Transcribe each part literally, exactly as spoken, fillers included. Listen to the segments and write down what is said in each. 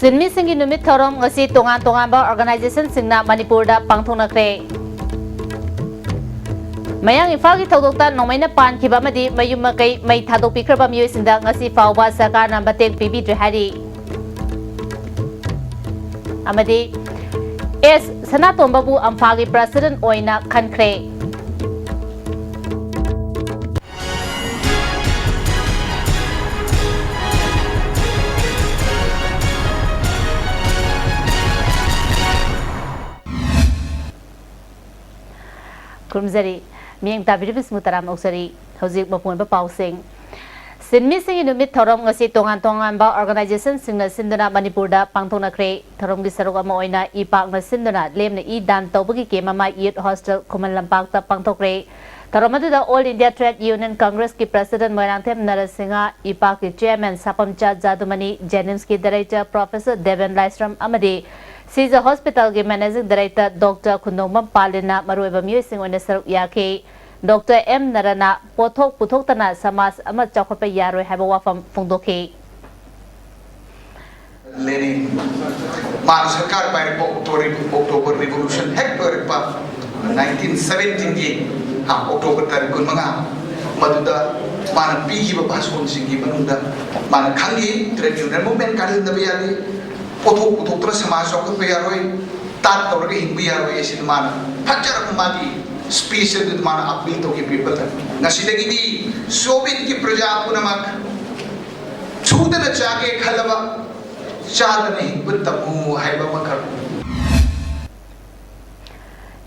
ꯁꯤꯟꯃꯤꯁꯤꯡꯒꯤ ꯅꯨꯃꯤꯠ ꯊꯧꯔꯝ ꯉꯁꯤ ꯇꯣꯉꯥꯟ ꯇꯣꯉꯥꯟꯕ organization ꯁꯤꯡꯅ ꯃꯅꯤꯄꯨꯔꯗ ꯄꯥꯡꯊꯣꯛꯅꯈ꯭ꯔꯦ꯫ ꯃꯌꯥꯡ ꯏꯝꯐꯥꯜꯒꯤ ꯊꯧꯗꯣꯛꯇ ꯅꯣꯡꯃꯩꯅ ꯄꯥꯟꯈꯤꯕ ꯑꯃꯗꯤ ꯃꯌꯨꯝ ꯃꯀꯩ ꯃꯩ ꯊꯥꯗꯣꯛꯄꯤꯈ꯭ꯔꯕ ꯃꯤꯑꯣꯏꯁꯤꯡꯗ ꯉꯁꯤ ꯐꯥꯎꯕ ꯁꯔꯀꯥꯔꯅ ꯃꯇꯦꯡ ꯄꯤꯕꯤꯗ꯭ꯔꯦ ꯍꯥꯏꯔꯤ꯫ ꯑꯃꯗꯤ ꯑꯦꯁ ꯁꯅꯥꯇꯣꯝꯕꯕꯨ ꯑꯝꯐꯥꯒꯤ president ꯑꯣꯏꯅ ꯈꯟꯈ꯭ꯔꯦ꯫ ꯈꯨꯔꯨꯝꯖꯔꯤ꯫ ꯃꯤꯠꯌꯦꯡ ꯇꯥꯕꯤꯔꯤꯕꯁꯤꯡꯕꯨ ꯇꯔꯥꯝꯅ ꯑꯣꯛꯆꯔꯤ꯫ ꯍꯧꯖꯤꯛ ꯃꯄꯨꯡ ꯑꯣꯏꯕ ꯄꯥꯎꯁꯤꯡ꯫ ꯁꯤꯟꯃꯤꯁꯤꯡꯒꯤ ꯅꯨꯃꯤꯠ ꯊꯧꯔꯝ ꯉꯁꯤ ꯇꯣꯉꯥꯟ ꯇꯣꯉꯥꯟꯕ organization ꯁꯤꯡꯅ ꯁꯤꯟꯗꯨꯅ ꯃꯅꯤꯄꯨꯔꯗ ꯄꯥꯡꯊꯣꯛꯅꯈ꯭ꯔꯦ꯫ ꯊꯧꯔꯝꯒꯤ ꯁꯔꯨꯛ ꯑꯃ ꯑꯣꯏꯅ ꯏꯄꯥꯛꯅ ꯁꯤꯟꯗꯨꯅ ꯂꯦꯝꯅ ꯏ ꯗꯥꯟ ꯇꯧꯕꯒꯤ camp ꯑꯃ Youth Hostel ꯈꯨꯃꯟ ꯂꯝꯄꯥꯛꯇ ꯄꯥꯡꯊꯣꯛꯈ꯭ꯔꯦ꯫ ꯊꯧꯔꯝ ꯑꯗꯨꯗ All India Trade Union Congress ꯀꯤ president Moirangthem Narasimha, ꯏꯄꯥꯛꯀꯤ chairman ꯁꯥꯄꯝꯆꯥ ꯖꯥꯗꯨꯃꯅꯤ, JNIMS ꯀꯤ director professor ꯗꯦꯕꯦꯟ ꯂꯥꯏꯁ꯭ꯔꯝ ꯑꯃꯗꯤ ꯁꯤꯖ Hospital ꯒꯤ managing director doctor ꯈꯨꯟꯗꯣꯡꯕꯝ ꯄꯥꯂꯤꯟꯅ ꯃꯔꯨꯑꯣꯏꯕ ꯃꯤꯑꯣꯏꯁꯤꯡ ꯑꯣꯏꯅ ꯁꯔꯨꯛ ꯌꯥꯈꯤ꯫ Doctor ꯑꯦꯝ ꯅꯔꯅ ꯄꯣꯠꯊꯣꯛ ꯄꯨꯊꯣꯛꯇꯅ ꯁꯃꯥꯖ ꯑꯃ ꯆꯥꯎꯈꯠꯄ ꯌꯥꯔꯣꯏ ꯍꯥꯏꯕ ꯋꯥꯐꯝ ꯐꯣꯡꯗꯣꯛꯈꯤ꯫ ꯂꯦꯅꯤꯟ, ꯃꯥꯅ ꯁꯔꯀꯥꯔ ꯄꯥꯏꯔꯛꯄ October, October Revolution ꯍꯦꯛ ꯂꯣꯏꯔꯛꯄ nineteen seventeen ꯒꯤ, ꯍꯥ, October ꯇꯥꯔꯤꯛ ꯀꯨꯟꯃꯉꯥ, ꯃꯗꯨꯗ ꯃꯥꯅ ꯄꯤꯈꯤꯕ ꯚꯥꯁꯣꯟꯁꯤꯡꯒꯤ ꯃꯅꯨꯡꯗ ꯃꯥꯅ ꯈꯪꯈꯤ, trade union movement ꯀꯥꯏꯍꯟꯗꯕ ꯌꯥꯗꯦ, ꯄꯣꯠꯊꯣꯛ ꯄꯨꯊꯣꯛꯇꯅ ꯁꯃꯥꯖ ꯆꯥꯎꯈꯠꯄ ꯌꯥꯔꯣꯏ, ꯇꯥꯠ ꯇꯧꯔꯒ ꯍꯤꯡꯕ ꯌꯥꯔꯣꯏ ꯍꯥꯏꯁꯤꯅ ꯃꯥꯅ ꯐꯖꯔꯕ ꯃꯥꯒꯤ speech ꯑꯗꯨꯗ ꯃꯥꯅ appeal ꯇꯧꯈꯤ people ꯗ꯫ ꯉꯁꯤꯗꯒꯤꯗꯤ ꯁꯣꯚꯤꯌꯦꯠꯀꯤ ꯄ꯭ꯔꯖꯥ ꯄꯨꯝꯅꯃꯛ ꯁꯨꯗꯅ ꯆꯥꯒꯦ ꯈꯜꯂꯕ ꯆꯥꯗꯅ ꯍꯤꯡꯕ ꯇꯝꯃꯨ ꯍꯥꯏꯕ ꯑꯃꯈꯛ꯫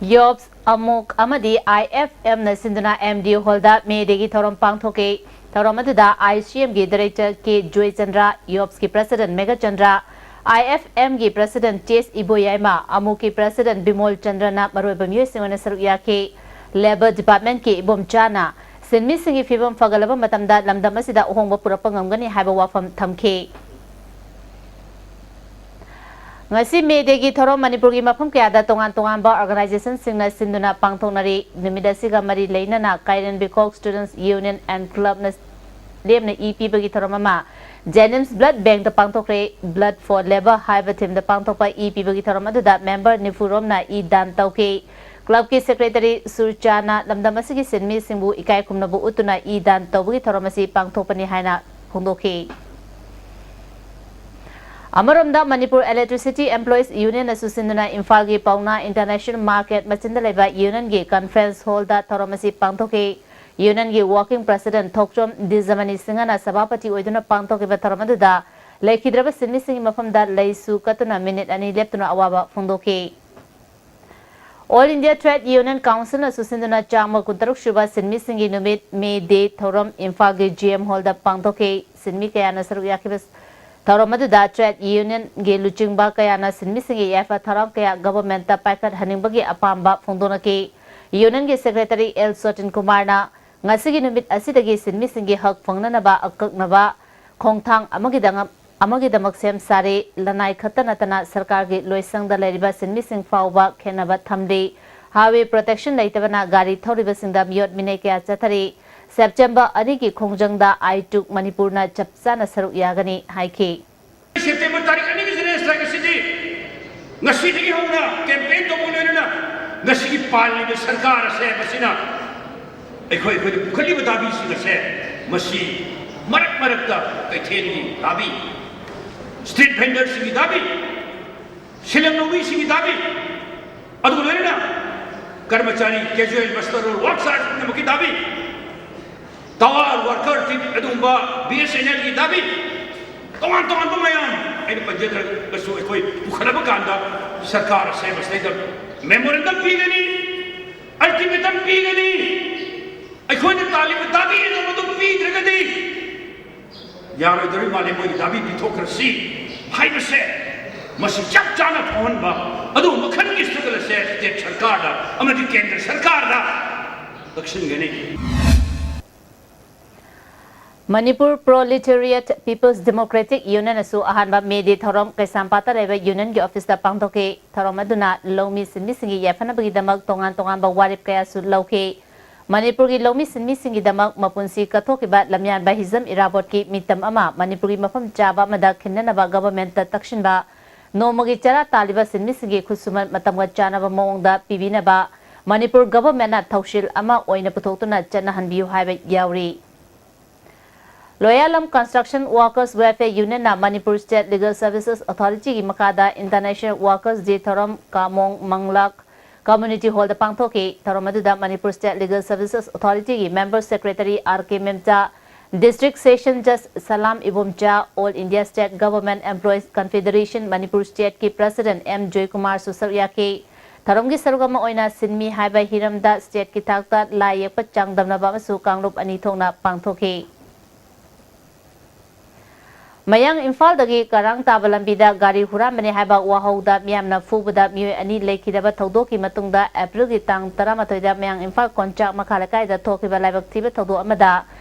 ꯌꯣꯞꯁ, ꯑꯃꯨꯛ ꯑꯃꯗꯤ IFM ꯅ ꯁꯤꯟꯗꯨꯅ MD Hall ꯗ May Day ꯒꯤ ꯊꯧꯔꯝ ꯄꯥꯡꯊꯣꯛꯈꯤ꯫ ꯊꯧꯔꯝ ꯑꯗꯨꯗ ICM ꯒꯤ director ꯀꯦ ꯖꯣꯏꯆꯟꯗ꯭ꯔ, ꯌꯣꯞꯁ ꯀꯤ president ꯃꯦꯘꯆꯟꯗ꯭ꯔ, IFM ꯒꯤ president ꯇꯦꯁ ꯏꯕꯣꯌꯥꯏꯃ, ꯑꯃꯨꯛꯀꯤ president ꯕꯤꯃꯣꯜ ꯆꯟꯗ꯭ꯔꯅ ꯃꯔꯨꯑꯣꯏꯕ ꯃꯤꯑꯣꯏꯁꯤꯡ ꯑꯣꯏꯅ ꯁꯔꯨꯛ ꯌꯥꯈꯤ꯫ Labour department ꯀꯤ ꯏꯕꯣꯝꯆꯥꯅ ꯁꯤꯟꯃꯤꯁꯤꯡꯒꯤ ꯐꯤꯕꯝ ꯐꯒꯠꯂꯕ ꯃꯇꯝꯗ ꯂꯝꯗꯝ ꯑꯁꯤꯗ ꯑꯍꯣꯡꯕ ꯄꯨꯔꯛꯄ ꯉꯝꯒꯅꯤ ꯍꯥꯏꯕ ꯋꯥꯐꯝ ꯊꯝꯈꯤ꯫ ꯉꯁꯤ May Day ꯒꯤ ꯊꯧꯔꯝ ꯃꯅꯤꯄꯨꯔꯒꯤ ꯃꯐꯝ ꯀꯌꯥꯗ ꯇꯣꯉꯥꯟ ꯇꯣꯉꯥꯟꯕ organization ꯁꯤꯡꯅ ꯁꯤꯟꯗꯨꯅ ꯄꯥꯡꯊꯣꯛꯅꯔꯤ꯫ ꯅꯨꯃꯤꯠ ꯑꯁꯤꯒ ꯃꯔꯤ ꯂꯩꯅꯅ Kairen Bikok Students Union and Club ꯅ ꯂꯦꯝꯅ ꯏ ꯄꯤꯕꯒꯤ ꯊꯧꯔꯝ ꯑꯃ Janims Blood Bankꯇ ꯄꯥꯡꯊꯣꯛꯈ꯭ꯔꯦ꯫ Blood for Labour ꯍꯥꯏꯕ themeꯗ ꯄꯥꯡꯊꯣꯛꯄ ꯏ ꯄꯤꯕꯒꯤ ꯊꯧꯔꯝ ꯑꯗꯨꯗ member ꯅꯤꯐꯨ ꯔꯣꯝꯅ ꯏ ꯗꯥꯟ ꯇꯧꯈꯤ꯫ Clubꯀꯤ secretary ꯁꯨꯔꯆꯥꯅ ꯂꯝꯗꯝ ꯑꯁꯤꯒꯤ ꯁꯤꯟꯃꯤꯁꯤꯡꯕꯨ ꯏꯀꯥꯏ ꯈꯨꯝꯅꯕ ꯎꯠꯇꯨꯅ ꯏ ꯗꯥꯟ ꯇꯧꯕꯒꯤ ꯊꯧꯔꯝ ꯑꯁꯤ ꯄꯥꯡꯊꯣꯛꯄꯅꯤ ꯍꯥꯏꯅ ꯐꯣꯡꯗꯣꯛꯈꯤ꯫ ꯑꯃꯔꯣꯝꯗ, ꯃꯅꯤꯄꯨꯔ Electricity Employees Unionꯅ ꯁꯨꯁꯤꯟꯗꯨꯅ ꯏꯝꯐꯥꯜꯒꯤ ꯄꯥꯎꯅꯥ International Market ꯃꯆꯤꯟꯗ ꯂꯩꯕ unionꯒꯤ conference hallꯗ ꯊꯧꯔꯝ ꯑꯁꯤ ꯄꯥꯡꯊꯣꯛꯈꯤ꯫ Unionꯒꯤ working president ꯊꯣꯛꯆꯣꯝ ꯗꯤꯖꯃꯅꯤ ꯁꯤꯡꯍꯅ ꯁꯚꯥꯄꯇꯤ ꯑꯣꯏꯗꯨꯅ ꯄꯥꯡꯊꯣꯛꯈꯤꯕ ꯊꯧꯔꯝ ꯑꯗꯨꯗ ꯂꯩꯈꯤꯗ꯭ꯔꯕ ꯁꯤꯟꯃꯤꯁꯤꯡꯒꯤ ꯃꯐꯝꯗ ꯂꯩꯁꯨ ꯀꯠꯇꯨꯅ minute ꯑꯅꯤ ꯂꯦꯞꯇꯨꯅ ꯑꯋꯥꯕ ꯐꯣꯡꯗꯣꯛꯈꯤ꯫ All India Trade Union Councilꯅ ꯁꯨꯁꯤꯟꯗꯨꯅ ꯆꯥꯝꯃ ꯀꯨꯟꯇꯔꯨꯛ ꯁꯨꯕ ꯁꯤꯟꯃꯤꯁꯤꯡꯒꯤ ꯅꯨꯃꯤꯠ May Day ꯊꯧꯔꯝ ꯏꯝꯐꯥꯜꯒꯤ G M Hallꯗ ꯄꯥꯡꯊꯣꯛꯈꯤ꯫ ꯁꯤꯟꯃꯤ ꯀꯌꯥꯅ ꯁꯔꯨꯛ ꯌꯥꯈꯤꯕ ꯊꯧꯔꯝ ꯑꯗꯨꯗ trade unionꯒꯤ ꯂꯨꯆꯤꯡꯕ ꯀꯌꯥꯅ ꯁꯤꯟꯃꯤꯁꯤꯡꯒꯤ ꯌꯥꯏꯐ ꯊꯧꯔꯥꯡ ꯀꯌꯥ governmentꯇ ꯄꯥꯏꯈꯠꯍꯟꯅꯤꯡꯕꯒꯤ ꯑꯄꯥꯝꯕ ꯐꯣꯡꯗꯣꯛꯅꯈꯤ꯫ Unionꯒꯤ secretary L ꯁꯣꯇꯤꯟ ꯀꯨꯃꯥꯔꯅ ꯉꯁꯤꯒꯤ ꯅꯨꯃꯤꯠ ꯑꯁꯤꯗꯒꯤ ꯁꯤꯟꯃꯤꯁꯤꯡꯒꯤ ꯍꯛ ꯐꯪꯅꯅꯕ ꯑꯀꯛꯅꯕ ꯈꯣꯡꯊꯥꯡ ꯑꯃꯒꯤꯗꯃꯛ, ꯑꯃꯒꯤꯗꯃꯛ ꯁꯦꯝ ꯁꯥꯔꯦ꯫ ꯂꯅꯥꯏ ꯈꯛꯇ ꯅꯠꯇꯅ ꯁꯔꯀꯥꯔꯒꯤ ꯂꯣꯏꯁꯪꯗ ꯂꯩꯔꯤꯕ ꯁꯤꯟꯃꯤꯁꯤꯡ ꯐꯥꯎꯕ ꯈꯦꯠꯅꯕ ꯊꯝꯂꯤ꯫ Highway protection ꯂꯩꯇꯕꯅ ꯒꯥꯔꯤ ꯊꯧꯔꯤꯕꯁꯤꯡꯗ ꯃꯤꯑꯣꯠ ꯃꯤꯅꯩ ꯀꯌꯥ ꯆꯠꯊꯔꯤ꯫ September ꯑꯅꯤꯒꯤ ꯈꯣꯡꯖꯪꯗ ꯑꯥꯏꯇꯨꯛ ꯃꯅꯤꯄꯨꯔꯅ ꯆꯞ ꯆꯥꯅ ꯁꯔꯨꯛ ꯌꯥꯒꯅꯤ ꯍꯥꯏꯈꯤ꯫ September ꯇꯥꯔꯤꯛ ꯑꯅꯤꯒꯤ general strike ꯑꯁꯤꯗꯤ ꯉꯁꯤꯗꯒꯤ ꯍꯧꯅ campaign ꯇꯧꯕ ꯂꯣꯏꯅꯅ ꯉꯁꯤꯒꯤ ꯄꯥꯜꯂꯤꯕ ꯁꯔꯀꯥꯔ ꯑꯁꯦ ꯃꯁꯤꯅ ꯑꯩꯈꯣꯏ, ꯑꯩꯈꯣꯏꯗ ꯄꯨꯈꯠꯂꯤꯕ ꯗꯥꯕꯤꯁꯤꯡ ꯑꯁꯦ ꯃꯁꯤ ꯃꯔꯛ ꯃꯔꯛꯇ ꯀꯩꯊꯦꯜꯒꯤ ꯗꯥꯕꯤ, street vendorꯁꯤꯡꯒꯤ ꯗꯥꯕꯤ, ꯁꯤꯂꯝ ꯂꯧꯃꯤꯁꯤꯡꯒꯤ ꯗꯥꯕꯤ, ꯑꯗꯨꯒ ꯂꯣꯏꯅꯅ ꯀꯔꯃꯆꯥꯔꯤ, casual, muster roll, workers ꯄꯨꯝꯅꯃꯛꯀꯤ ꯗꯥꯕꯤ, tower worker, ꯑꯗꯨꯒꯨꯝꯕ B S N Lꯒꯤ ꯗꯥꯕꯤ, ꯇꯣꯉꯥꯟ ꯇꯣꯉꯥꯟꯕ ꯃꯌꯥꯝ ꯑꯩꯅ ꯄꯟꯖꯗ꯭ꯔꯒꯁꯨ ꯑꯩꯈꯣꯏ ꯄꯨꯈꯠꯂꯕ ꯀꯥꯟꯗ ꯁꯔꯀꯥꯔ ꯑꯁꯦ ꯃꯁꯤꯗꯩꯗ memorandum ꯄꯤꯒꯅꯤ, ultimatum ꯄꯤꯒꯅꯤ꯫ ꯑꯩꯈꯣꯏꯅ ꯇꯥꯜꯂꯤꯕ ꯗꯥꯕꯤ ꯑꯗꯨ ꯃꯗꯨ ꯄꯤꯗ꯭ꯔꯒꯗꯤ ꯌꯥꯔꯣꯏꯗꯧꯔꯤ ꯃꯥꯜꯂꯦ, ꯃꯣꯏꯒꯤ ꯗꯥꯕꯤ ꯄꯤꯊꯣꯛꯈ꯭ꯔꯁꯤ ꯍꯥꯏꯕꯁꯦ, ꯃꯁꯤ ꯆꯞ ꯆꯥꯅ ꯐꯥꯎꯍꯟꯕ ꯑꯗꯨꯒꯨꯝꯕ ꯈꯟꯒꯤ struggle ꯑꯁꯦ state ꯁꯔꯀꯥꯔꯗ ꯑꯃꯗꯤ ꯀꯦꯟꯗ꯭ꯔ ꯁꯔꯀꯥꯔꯗ ꯀꯛꯁꯤꯟꯒꯅꯤ꯫ Manipur Proletariat People's Democratic Unionꯅꯁꯨ ꯑꯍꯥꯟꯕ May Day ꯊꯧꯔꯝ ꯀꯩꯁꯥꯝꯄꯥꯠꯇ ꯂꯩꯕ unionꯒꯤ officeꯇ ꯄꯥꯡꯊꯣꯛꯈꯤ꯫ ꯊꯧꯔꯝ ꯑꯗꯨꯅ ꯂꯧꯃꯤ ꯁꯤꯟꯃꯤꯁꯤꯡꯒꯤ ꯌꯥꯏꯐꯅꯕꯒꯤꯗꯃꯛ ꯇꯣꯉꯥꯟ ꯇꯣꯉꯥꯟꯕ ꯋꯥꯔꯦꯞ ꯀꯌꯥꯁꯨ ꯂꯧꯈꯤ꯫ ꯃꯅꯤꯄꯨꯔꯒꯤ ꯂꯧꯃꯤ ꯁꯤꯟꯃꯤꯁꯤꯡꯒꯤꯗꯃꯛ ꯃꯄꯨꯟꯁꯤ ꯀꯠꯊꯣꯛꯈꯤꯕ ꯂꯝꯌꯥꯟꯕ ꯍꯤꯖꯝ ꯏꯔꯥꯕꯣꯠꯀꯤ ꯃꯤꯇꯝ ꯑꯃ ꯃꯅꯤꯄꯨꯔꯒꯤ ꯃꯐꯝ ꯆꯥꯕ ꯑꯃꯗ ꯈꯤꯟꯅꯅꯕ ꯒꯚꯔꯟꯃꯦꯟꯠꯇ ꯇꯛꯁꯤꯟꯕ, ꯅꯣꯡꯃꯒꯤ ꯆꯔꯥ ꯇꯥꯜꯂꯤꯕ ꯁꯤꯟꯃꯤꯁꯤꯡꯒꯤ ꯈꯨꯠꯁꯨꯃꯟ ꯃꯇꯝꯒ ꯆꯥꯟꯅꯕ ꯃꯑꯣꯡꯗ ꯄꯤꯕꯤꯅꯕ ꯃꯅꯤꯄꯨꯔ ꯒꯚꯔꯟꯃꯦꯟꯠꯅ ꯊꯧꯁꯤꯜ ꯑꯃ ꯑꯣꯏꯅ ꯄꯨꯊꯣꯛꯇꯨꯅ ꯆꯠꯅꯍꯟꯕꯤꯌꯨ ꯍꯥꯏꯕ ꯌꯥꯎꯔꯤ꯫ ꯂꯣꯌꯥꯂꯝ Construction Workers Welfare Unionꯅ Manipur State Legal Services Authorityꯒꯤ ꯃꯈꯥꯗ International Workers Day ꯊꯧꯔꯝ ꯀꯥꯃꯣꯡ ꯃꯪꯂꯛ Community Hallꯗ ꯄꯥꯡꯊꯣꯛꯈꯤ꯫ ꯊꯧꯔꯝ ꯑꯗꯨꯗ Manipur State Legal Services Authorityꯒꯤ Member Secretary R K ꯃꯦꯝꯆꯥ, District Session Judge ꯁꯂꯥꯝ Ibomcha, All India State Government Employees Confederation Manipur Stateꯀꯤ President M ꯖꯣꯏꯀꯨꯃꯥꯔꯁꯨ ꯁꯔꯨꯛ ꯌꯥꯈꯤ꯫ ꯊꯧꯔꯝꯒꯤ ꯁꯔꯨꯛ ꯑꯃ ꯑꯣꯏꯅ ꯁꯤꯟꯃꯤ ꯍꯥꯏꯕ ꯍꯤꯔꯝꯗ stateꯀꯤ ꯊꯥꯛꯇ ꯂꯥꯏ ꯌꯦꯛꯄ ꯆꯥꯡꯗꯝꯅꯕ ꯑꯃꯁꯨ ꯀꯥꯡꯂꯨꯞ ꯑꯅꯤ ꯊꯣꯛꯅ ꯄꯥꯡꯊꯣꯛꯈꯤ꯫ ꯃꯌꯥꯡ ꯏꯝꯐꯥꯜꯗꯒꯤ ꯀꯔꯥꯡ ꯇꯥꯕ ꯂꯝꯕꯤꯗ ꯒꯥꯔꯤ ꯍꯨꯔꯥꯟꯕꯅꯤ ꯍꯥꯏꯕ ꯋꯥꯍꯧꯗ ꯃꯤꯌꯥꯝꯅ ꯐꯨꯕꯗ ꯃꯤꯑꯣꯏ ꯑꯅꯤ ꯂꯩꯈꯤꯗꯕ ꯊꯧꯗꯣꯛꯀꯤ ꯃꯇꯨꯡꯗ Aprilꯒꯤ ꯇꯥꯡ ꯇꯔꯥꯃꯥꯊꯣꯏꯗ ꯃꯌꯥꯡ ꯏꯝꯐꯥꯜ ꯀꯣꯟꯆꯥꯛ ꯃꯈꯥ ꯂꯩꯀꯥꯏꯗ ꯊꯣꯛꯈꯤꯕ ꯂꯥꯏꯕꯛ ꯊꯤꯕ ꯊꯧꯗꯣꯛ ꯑꯃꯗ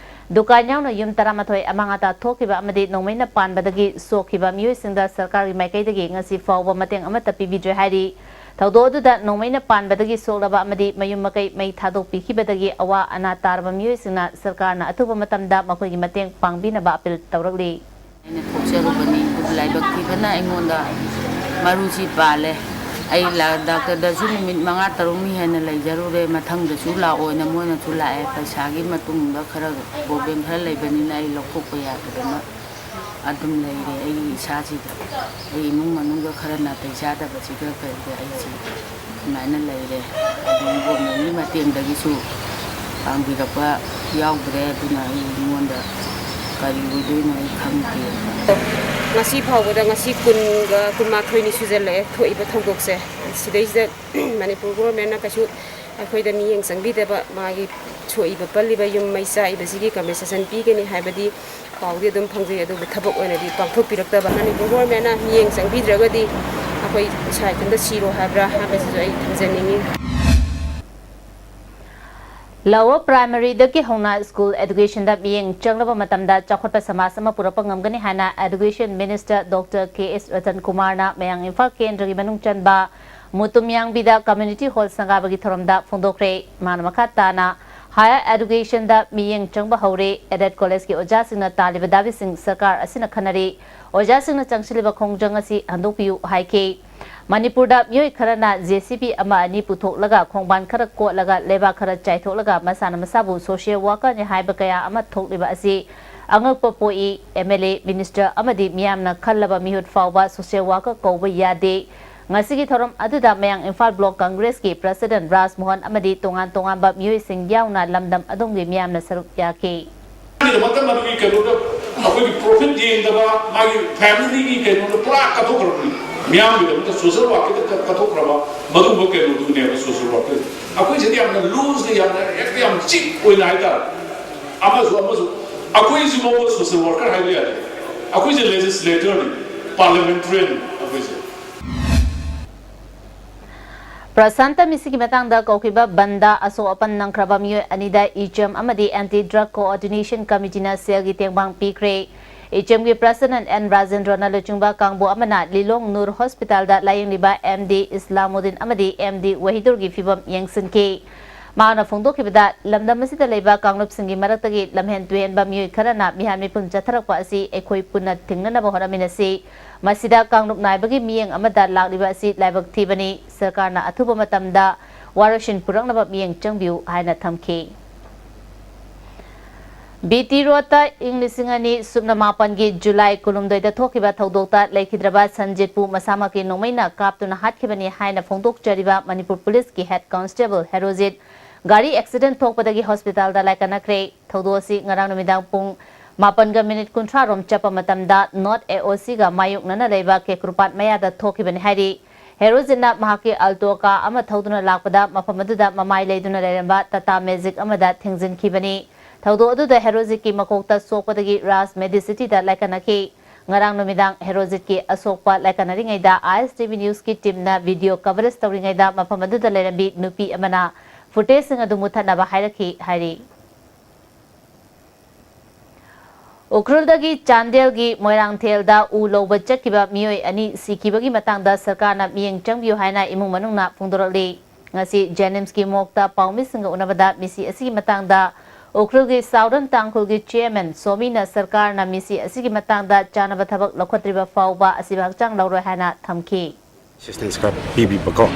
ꯗꯨꯀꯥꯟ ꯌꯥꯎꯅ ꯌꯨꯝ ꯇꯔꯥꯃꯥꯊꯣꯏ ꯑꯃꯥꯡ ꯑꯇꯥ ꯊꯣꯛꯈꯤꯕ ꯑꯃꯗꯤ ꯅꯣꯡꯃꯩꯅ ꯄꯥꯟꯕꯗꯒꯤ ꯁꯣꯛꯈꯤꯕ ꯃꯤꯑꯣꯏꯁꯤꯡꯗ ꯁꯔꯀꯥꯔꯒꯤ ꯃꯥꯏꯀꯩꯗꯒꯤ ꯉꯁꯤ ꯐꯥꯎꯕ ꯃꯇꯦꯡ ꯑꯃꯠꯇ ꯄꯤꯕꯤꯗ꯭ꯔꯦ ꯍꯥꯏꯔꯤ꯫ ꯊꯧꯗꯣꯛ ꯑꯗꯨꯗ ꯅꯣꯡꯃꯩꯅ ꯄꯥꯟꯕꯗꯒꯤ ꯁꯣꯛꯂꯕ ꯑꯃꯗꯤ ꯃꯌꯨꯝ ꯃꯀꯩ ꯃꯩ ꯊꯥꯗꯣꯛꯄꯤꯈꯤꯕꯗꯒꯤ ꯑꯋꯥ ꯑꯅꯥ ꯇꯥꯔꯕ ꯃꯤꯑꯣꯏꯁꯤꯡꯅ ꯁꯔꯀꯥꯔꯅ ꯑꯊꯨꯕ ꯃꯇꯝꯗ ꯃꯈꯣꯏꯒꯤ ꯃꯇꯦꯡ ꯄꯥꯡꯕꯤꯅꯕ ꯑꯄꯤꯜ ꯇꯧꯔꯛꯂꯤ꯫ ꯑꯩꯅ ꯊꯣꯛꯆꯔꯨꯕꯅꯤ꯫ ꯑꯗꯨꯕꯨ ꯂꯥꯏꯕꯛ ꯊꯤꯕꯅ ꯑꯩꯉꯣꯟꯗ ꯃꯔꯨꯁꯤ ꯄꯥꯜꯂꯦ꯫ ꯑꯩ ꯂꯥ-, ꯗꯥꯛꯇꯔꯗꯁꯨ ꯅꯨꯃꯤꯠ ꯃꯉꯥ ꯇꯔꯨꯛꯅꯤ ꯍꯦꯟꯅ ꯂꯩꯖꯔꯨꯔꯦ꯫ ꯃꯊꯪꯗꯁꯨ ꯂꯥꯛꯑꯣꯅ ꯃꯣꯏꯅꯁꯨ ꯂꯥꯛꯑꯦ꯫ ꯄꯩꯁꯥꯒꯤ ꯃꯇꯨꯡꯗ ꯈꯔ problem ꯈꯔ ꯂꯩꯕꯅꯤꯅ ꯑꯩ ꯂꯧꯊꯣꯛꯄ ꯌꯥꯗꯗꯅ ꯑꯗꯨꯝ ꯂꯩꯔꯦ꯫ ꯑꯩꯒꯤ ꯏꯁꯥꯁꯤꯗ ꯑꯩ ꯏꯃꯨꯡ ꯃꯅꯨꯡꯒ ꯈꯔ ꯅꯥꯇꯩ ꯆꯥꯗꯕꯁꯤꯒ ꯀꯩꯒ ꯑꯩꯁꯤ ꯁꯨꯃꯥꯏꯅ ꯂꯩꯔꯦ꯫ ꯑꯗꯨ governmentꯀꯤ ꯃꯇꯦꯡꯗꯒꯤꯁꯨ ꯄꯥꯡꯕꯤꯔꯛꯄ ꯌꯥꯎꯗ꯭ꯔꯦ꯫ ꯑꯗꯨꯅ ꯑꯩ ꯑꯩꯉꯣꯟꯗ ꯀꯔꯤ ꯑꯣꯏꯗꯣꯏꯅꯣ ꯑꯩ ꯈꯪꯗꯦ꯫ ꯉꯁꯤ ꯐꯥꯎꯕꯗ ꯉꯁꯤ ꯀꯨꯟꯒ ꯀꯨꯟꯃꯥꯊꯣꯏꯅꯤ ꯁꯨꯖꯜꯂꯛꯑꯦ ꯊꯣꯛꯏꯕ ꯊꯧꯗꯣꯛꯁꯦ꯫ ꯁꯤꯗꯩꯁꯤꯗ ꯃꯅꯤꯄꯨꯔ governmentꯅ ꯀꯩꯁꯨ ꯑꯩꯈꯣꯏꯗ ꯃꯤꯠꯌꯦꯡ ꯆꯪꯕꯤꯗꯕ, ꯃꯥꯒꯤ ꯁꯣꯛꯏꯕ ꯄꯜꯂꯤꯕ ꯌꯨꯝ ꯃꯩ ꯆꯥꯛꯏꯕꯁꯤꯒꯤ compensation ꯄꯤꯒꯅꯤ ꯍꯥꯏꯕꯗꯤ ꯄꯥꯎꯗꯤ ꯑꯗꯨꯝ ꯐꯪꯖꯩ, ꯑꯗꯨꯕꯨ ꯊꯕꯛ ꯑꯣꯏꯅꯗꯤ ꯄꯥꯡꯊꯣꯛꯄꯤꯔꯛꯇꯕ꯫ ꯃꯅꯤꯄꯨꯔ governmentꯅ ꯃꯤꯠꯌꯦꯡ ꯆꯪꯕꯤꯗ꯭ꯔꯒꯗꯤ ꯑꯩꯈꯣꯏ ꯏꯁꯥ ꯏꯊꯟꯇ ꯁꯤꯔꯣ ꯍꯥꯏꯕ꯭ꯔꯥ ꯍꯥꯏꯕꯁꯤꯁꯨ ꯑꯩ ꯊꯝꯖꯅꯤꯡꯉꯤ꯫ Lower primaryꯗꯒꯤ ꯍꯧꯅ school educationꯗ ꯃꯤꯠꯌꯦꯡ ꯆꯪꯂꯕ ꯃꯇꯝꯗ ꯆꯥꯎꯈꯠꯄ ꯁꯃꯥꯖ ꯑꯃ ꯄꯨꯔꯛꯄ ꯉꯝꯒꯅꯤ ꯍꯥꯏꯅ Education Minister Doctor K S Ratan ꯀꯨꯃꯥꯔꯅ ꯃꯌꯥꯡ ꯏꯝꯐꯥꯜ ꯀꯦꯟꯗ꯭ꯔꯒꯤ ꯃꯅꯨꯡ ꯆꯟꯕ ꯃꯨꯇꯨꯝꯌꯥꯡꯕꯤꯗ Community Hall ꯁꯪꯒꯥꯕꯒꯤ ꯊꯧꯔꯝꯗ ꯐꯣꯡꯗꯣꯛꯈ꯭ꯔꯦ꯫ ꯃꯥꯅ ꯃꯈꯥ ꯇꯥꯅ Higher Educationꯗ ꯃꯤꯠꯌꯦꯡ ꯆꯪꯕ ꯍꯧꯔꯦ꯫ Aided Collegeꯀꯤ ꯑꯣꯖꯥꯁꯤꯡꯅ ꯇꯥꯜꯂꯤꯕ ꯗꯥꯕꯤꯁꯤꯡ ꯁꯔꯀꯥꯔ ꯑꯁꯤꯅ ꯈꯟꯅꯔꯤ꯫ ꯑꯣꯖꯥꯁꯤꯡꯅ ꯆꯪꯁꯤꯜꯂꯤꯕ ꯈꯣꯡꯖꯪ ꯑꯁꯤ ꯍꯟꯗꯣꯛꯄꯤꯌꯨ ꯍꯥꯏꯈꯤ꯫ ꯃꯅꯤꯄꯨꯔꯗ ꯃꯤꯑꯣꯏ ꯈꯔꯅ JCB ꯑꯃ ꯑꯅꯤ ꯄꯨꯊꯣꯛꯂꯒ, ꯈꯣꯡꯕꯥꯟ ꯈꯔ ꯀꯣꯠꯂꯒ, ꯂꯩꯕꯥꯛ ꯈꯔ ꯆꯥꯏꯊꯣꯛꯂꯒ ꯃꯁꯥꯅ ꯃꯁꯥꯕꯨ social workerꯅꯤ ꯍꯥꯏꯕ ꯀꯌꯥ ꯑꯃ ꯊꯣꯛꯂꯤꯕ ꯑꯁꯤ ꯑꯉꯛꯄ ꯄꯣꯛꯏ꯫ MLA, minister ꯑꯃꯗꯤ ꯃꯤꯌꯥꯝꯅ ꯈꯜꯂꯕ ꯃꯤꯍꯨꯠ ꯐꯥꯎꯕ social worker ꯀꯧꯕ ꯌꯥꯗꯦ꯫ ꯉꯁꯤꯒꯤ ꯊꯧꯔꯝ ꯑꯗꯨꯗ ꯃꯌꯥꯡ ꯏꯝꯐꯥꯜ Block Congressꯀꯤ President ꯔꯥꯖꯃꯣꯍꯟ ꯑꯃꯗꯤ ꯇꯣꯉꯥꯟ ꯇꯣꯉꯥꯟꯕ ꯃꯤꯑꯣꯏꯁꯤꯡ ꯌꯥꯎꯅ ꯂꯝꯗꯝ ꯑꯗꯨꯝꯒꯤ ꯃꯤꯌꯥꯝꯅ ꯁꯔꯨꯛ ꯌꯥꯈꯤ꯫ ꯒꯤꯗꯃꯛꯇ ꯃꯗꯨꯒꯤ ꯀꯩꯅꯣꯗ ꯑꯩꯈꯣꯏꯒꯤ profit ꯌꯦꯡꯗꯕ, ꯃꯥꯒꯤ familyꯒꯤ ꯀꯩꯅꯣꯗ ꯄꯨꯔꯥ ꯀꯠꯊꯣꯛꯈ꯭ꯔꯕꯅꯤ꯫ ꯃꯤꯌꯥꯝꯒꯤꯗꯃꯛꯇ, social workꯀꯤꯗꯃꯛꯇ ꯀꯠꯊꯣꯛꯈ꯭ꯔꯕ ꯃꯗꯨꯒꯨꯝꯕ ꯀꯩꯅꯣꯗꯨꯅꯦꯕ social worker꯫ ꯑꯩꯈꯣꯏꯁꯤꯗꯤ ꯌꯥꯝꯅ looseꯗ, ꯌꯥꯝꯅ ꯍꯦꯛꯇ ꯌꯥꯝ cheap ꯑꯣꯏꯅ ꯍꯥꯏꯇꯥꯔꯦ꯫ ꯑꯃꯁꯨ ꯑꯃꯁꯨ ꯑꯩꯈꯣꯏꯁꯤꯐꯥꯎꯕ social worker ꯍꯥꯏꯕ ꯌꯥꯗꯦ꯫ ꯑꯩꯈꯣꯏꯁꯦ legislatorꯅꯤ, parliamentarianꯅꯤ ꯑꯩꯈꯣꯏꯁꯦ꯫ ꯄ꯭ꯔꯁꯥꯟꯇ ꯃꯤꯁꯤꯒꯤ ꯃꯇꯥꯡꯗ ꯀꯧꯈꯤꯕ ꯕꯟꯗ ꯑꯁꯣꯛ ꯑꯄꯟ ꯅꯪꯈ꯭ꯔꯕ ꯃꯤꯑꯣꯏ ꯑꯅꯤꯗ ꯏꯆꯦꯝ ꯑꯃꯗꯤ Anti Drug Coordination Committeeꯅ ꯁꯦꯜꯒꯤ ꯇꯦꯡꯕꯥꯡ ꯄꯤꯈ꯭ꯔꯦ꯫ ꯏꯆꯦꯝꯒꯤ President ꯑꯦꯟ ꯔꯥꯖꯦꯟꯗ꯭ꯔꯣꯅ ꯂꯨꯆꯤꯡꯕ ꯀꯥꯡꯕꯨ ꯑꯃꯅ ꯂꯤꯂꯣꯡ ꯅꯨꯔ ꯍꯣꯁꯄꯤꯇꯥꯜꯗ ꯂꯥꯌꯦꯡꯂꯤꯕ MD ꯏꯁꯂꯥꯃꯨꯗꯤꯟ ꯑꯃꯗꯤ MD ꯋꯥꯍꯤꯗꯨꯔꯒꯤ ꯐꯤꯚꯝ ꯌꯦꯡꯁꯤꯟꯈꯤ꯫ ꯃꯍꯥꯛꯅ ꯐꯣꯡꯗꯣꯛꯈꯤꯕꯗ, ꯂꯝꯗꯝ ꯑꯁꯤꯗ ꯂꯩꯕ ꯀꯥꯡꯂꯨꯞꯁꯤꯡꯒꯤ ꯃꯔꯛꯇꯒꯤ ꯂꯝꯍꯦꯟ ꯇꯨꯍꯦꯟꯕ ꯃꯤꯑꯣꯏ ꯈꯔꯅ ꯃꯤꯍꯥꯠ ꯃꯤꯄꯨꯟ ꯆꯠꯊꯔꯛꯄ ꯑꯁꯤ ꯑꯩꯈꯣꯏ ꯄꯨꯟꯅ ꯊꯤꯡꯅꯅꯕ ꯍꯣꯠꯅꯃꯤꯟꯅꯁꯤ꯫ ꯃꯁꯤꯗ ꯀꯥꯡꯂꯨꯞ ꯅꯥꯏꯕꯒꯤ ꯃꯤꯠꯌꯦꯡ ꯑꯃꯗ ꯂꯥꯛꯂꯤꯕ ꯑꯁꯤ ꯂꯥꯏꯕꯛ ꯊꯤꯕꯅꯤ꯫ ꯁꯔꯀꯥꯔꯅ ꯑꯊꯨꯕ ꯃꯇꯝꯗ ꯋꯥꯔꯣꯏꯁꯤꯟ ꯄꯨꯔꯛꯅꯕ ꯃꯤꯠꯌꯦꯡ ꯆꯪꯕꯤꯌꯨ ꯍꯥꯏꯅ ꯊꯝꯈꯤ꯫ BT Roadꯇ ꯏꯪ ꯂꯤꯁꯤꯡ ꯑꯅꯤ ꯁꯨꯞꯅ ꯃꯥꯄꯟꯒꯤ ꯖꯨꯂꯥꯏ ꯀꯨꯟꯍꯨꯝꯗꯣꯏꯗ ꯊꯣꯛꯈꯤꯕ ꯊꯧꯗꯣꯛꯇ ꯂꯩꯈꯤꯗ꯭ꯔꯕ ꯁꯟꯖꯤꯠꯄꯨ ꯃꯁꯥꯃꯛꯀꯤ ꯅꯣꯡꯃꯩꯅ ꯀꯥꯞꯇꯨꯅ ꯍꯥꯠꯈꯤꯕꯅꯤ ꯍꯥꯏꯅ ꯐꯣꯡꯗꯣꯛꯆꯔꯤꯕ ꯃꯅꯤꯄꯨꯔ ꯄꯨꯂꯤꯁꯀꯤ head constable ꯍꯦꯔꯣꯖꯤꯠ ꯒꯥꯔꯤ accident ꯊꯣꯛꯄꯗꯒꯤ ꯍꯣꯁꯄꯤꯇꯥꯜꯗ ꯂꯥꯏꯀꯠꯅꯈ꯭ꯔꯦ꯫ ꯊꯧꯗꯣꯛ ꯑꯁꯤ ꯉꯔꯥꯡ ꯅꯨꯃꯤꯗꯥꯡ ꯄꯨꯡ ꯃꯥꯄꯟꯒ ꯃꯤꯅꯤꯠ ꯀꯨꯟꯊ꯭ꯔꯥ ꯔꯣꯝ ꯆꯠꯄ ꯃꯇꯝꯗ North AOCꯒ ꯃꯥꯌꯣꯛꯅꯅ ꯂꯩꯕ ꯀꯦꯀ꯭ꯔꯨꯄꯥꯠ ꯃꯌꯥꯗ ꯊꯣꯛꯈꯤꯕꯅꯤ ꯍꯥꯏꯔꯤ꯫ ꯍꯦꯔꯣꯖꯤꯠꯅ ꯃꯍꯥꯛꯀꯤ Alto car ꯑꯃ ꯊꯧꯗꯨꯅ ꯂꯥꯛꯄꯗ ꯃꯐꯝ ꯑꯗꯨꯗ ꯃꯃꯥꯏ ꯂꯩꯗꯨꯅ ꯂꯩꯔꯝꯕ Tata Magic ꯑꯃꯗ ꯊꯦꯡꯖꯤꯟꯈꯤꯕꯅꯤ꯫ ꯊꯧꯗꯣꯛ ꯑꯗꯨꯗ ꯍꯦꯔꯣꯖꯤꯠꯀꯤ ꯃꯀꯣꯛꯇ ꯁꯣꯛꯄꯗꯒꯤ ꯔꯥꯖ Medicityꯗ ꯂꯥꯏꯀꯠꯅꯈꯤ꯫ ꯉꯔꯥꯡ ꯅꯨꯃꯤꯗꯥꯡ ꯍꯦꯔꯣꯖꯤꯠꯀꯤ ꯑꯁꯣꯛꯄ ꯂꯥꯏꯀꯠꯅꯔꯤꯉꯩꯗ ISTV Newsꯀꯤ teamꯅ video coverage ꯇꯧꯔꯤꯉꯩꯗ ꯃꯐꯝ ꯑꯗꯨꯗ ꯂꯩꯔꯝꯕꯤ ꯅꯨꯄꯤ ꯑꯃꯅ footageꯁꯤꯡ ꯑꯗꯨ ꯃꯨꯠꯊꯠꯅꯕ ꯍꯥꯏꯔꯛꯈꯤ ꯍꯥꯏꯔꯤ꯫ ꯎꯈ꯭ꯔꯨꯜꯗꯒꯤ ꯆꯥꯟꯗꯦꯜꯒꯤ ꯃꯣꯏꯔꯥꯡꯊꯦꯜꯗ ꯎ ꯂꯧꯕ ꯆꯠꯈꯤꯕ ꯃꯤꯑꯣꯏ ꯑꯅꯤ ꯁꯤꯈꯤꯕꯒꯤ ꯃꯇꯥꯡꯗ ꯁꯔꯀꯥꯔꯅ ꯃꯤꯠꯌꯦꯡ ꯆꯪꯕꯤꯌꯨ ꯍꯥꯏꯅ ꯏꯃꯨꯡ ꯃꯅꯨꯡꯅ ꯐꯣꯡꯗꯣꯔꯛꯂꯤ꯫ ꯉꯁꯤ ꯖꯦꯅꯤꯝꯁꯀꯤ ꯃꯣꯔꯒꯇ ꯄꯥꯎꯃꯤꯁꯤꯡꯒ ꯎꯅꯕꯗ ꯃꯤꯁꯤ ꯑꯁꯤꯒꯤ ꯃꯇꯥꯡꯗ ꯎꯈ꯭ꯔꯨꯜꯒꯤ ꯁꯥꯎꯗꯔꯟ ꯇꯥꯡꯈꯨꯜꯒꯤ ꯆꯤꯌꯔꯃꯦꯟ ꯁꯣꯃꯤꯅ ꯁꯔꯀꯥꯔꯅ ꯃꯤꯁꯤ ꯑꯁꯤꯒꯤ ꯃꯇꯥꯡꯗ ꯆꯥꯅꯕ ꯊꯕꯛ ꯂꯧꯈꯠꯇ꯭ꯔꯤꯕ ꯐꯥꯎꯕ ꯑꯁꯤꯕꯨ ꯍꯛꯆꯥꯡ ꯂꯧꯔꯣꯏ ꯍꯥꯏꯅ ꯊꯝꯈꯤ꯫ ꯑꯦꯁꯤꯁꯇꯦꯟꯁ ꯈꯔ ꯄꯤꯕꯤꯕꯀꯣ꯫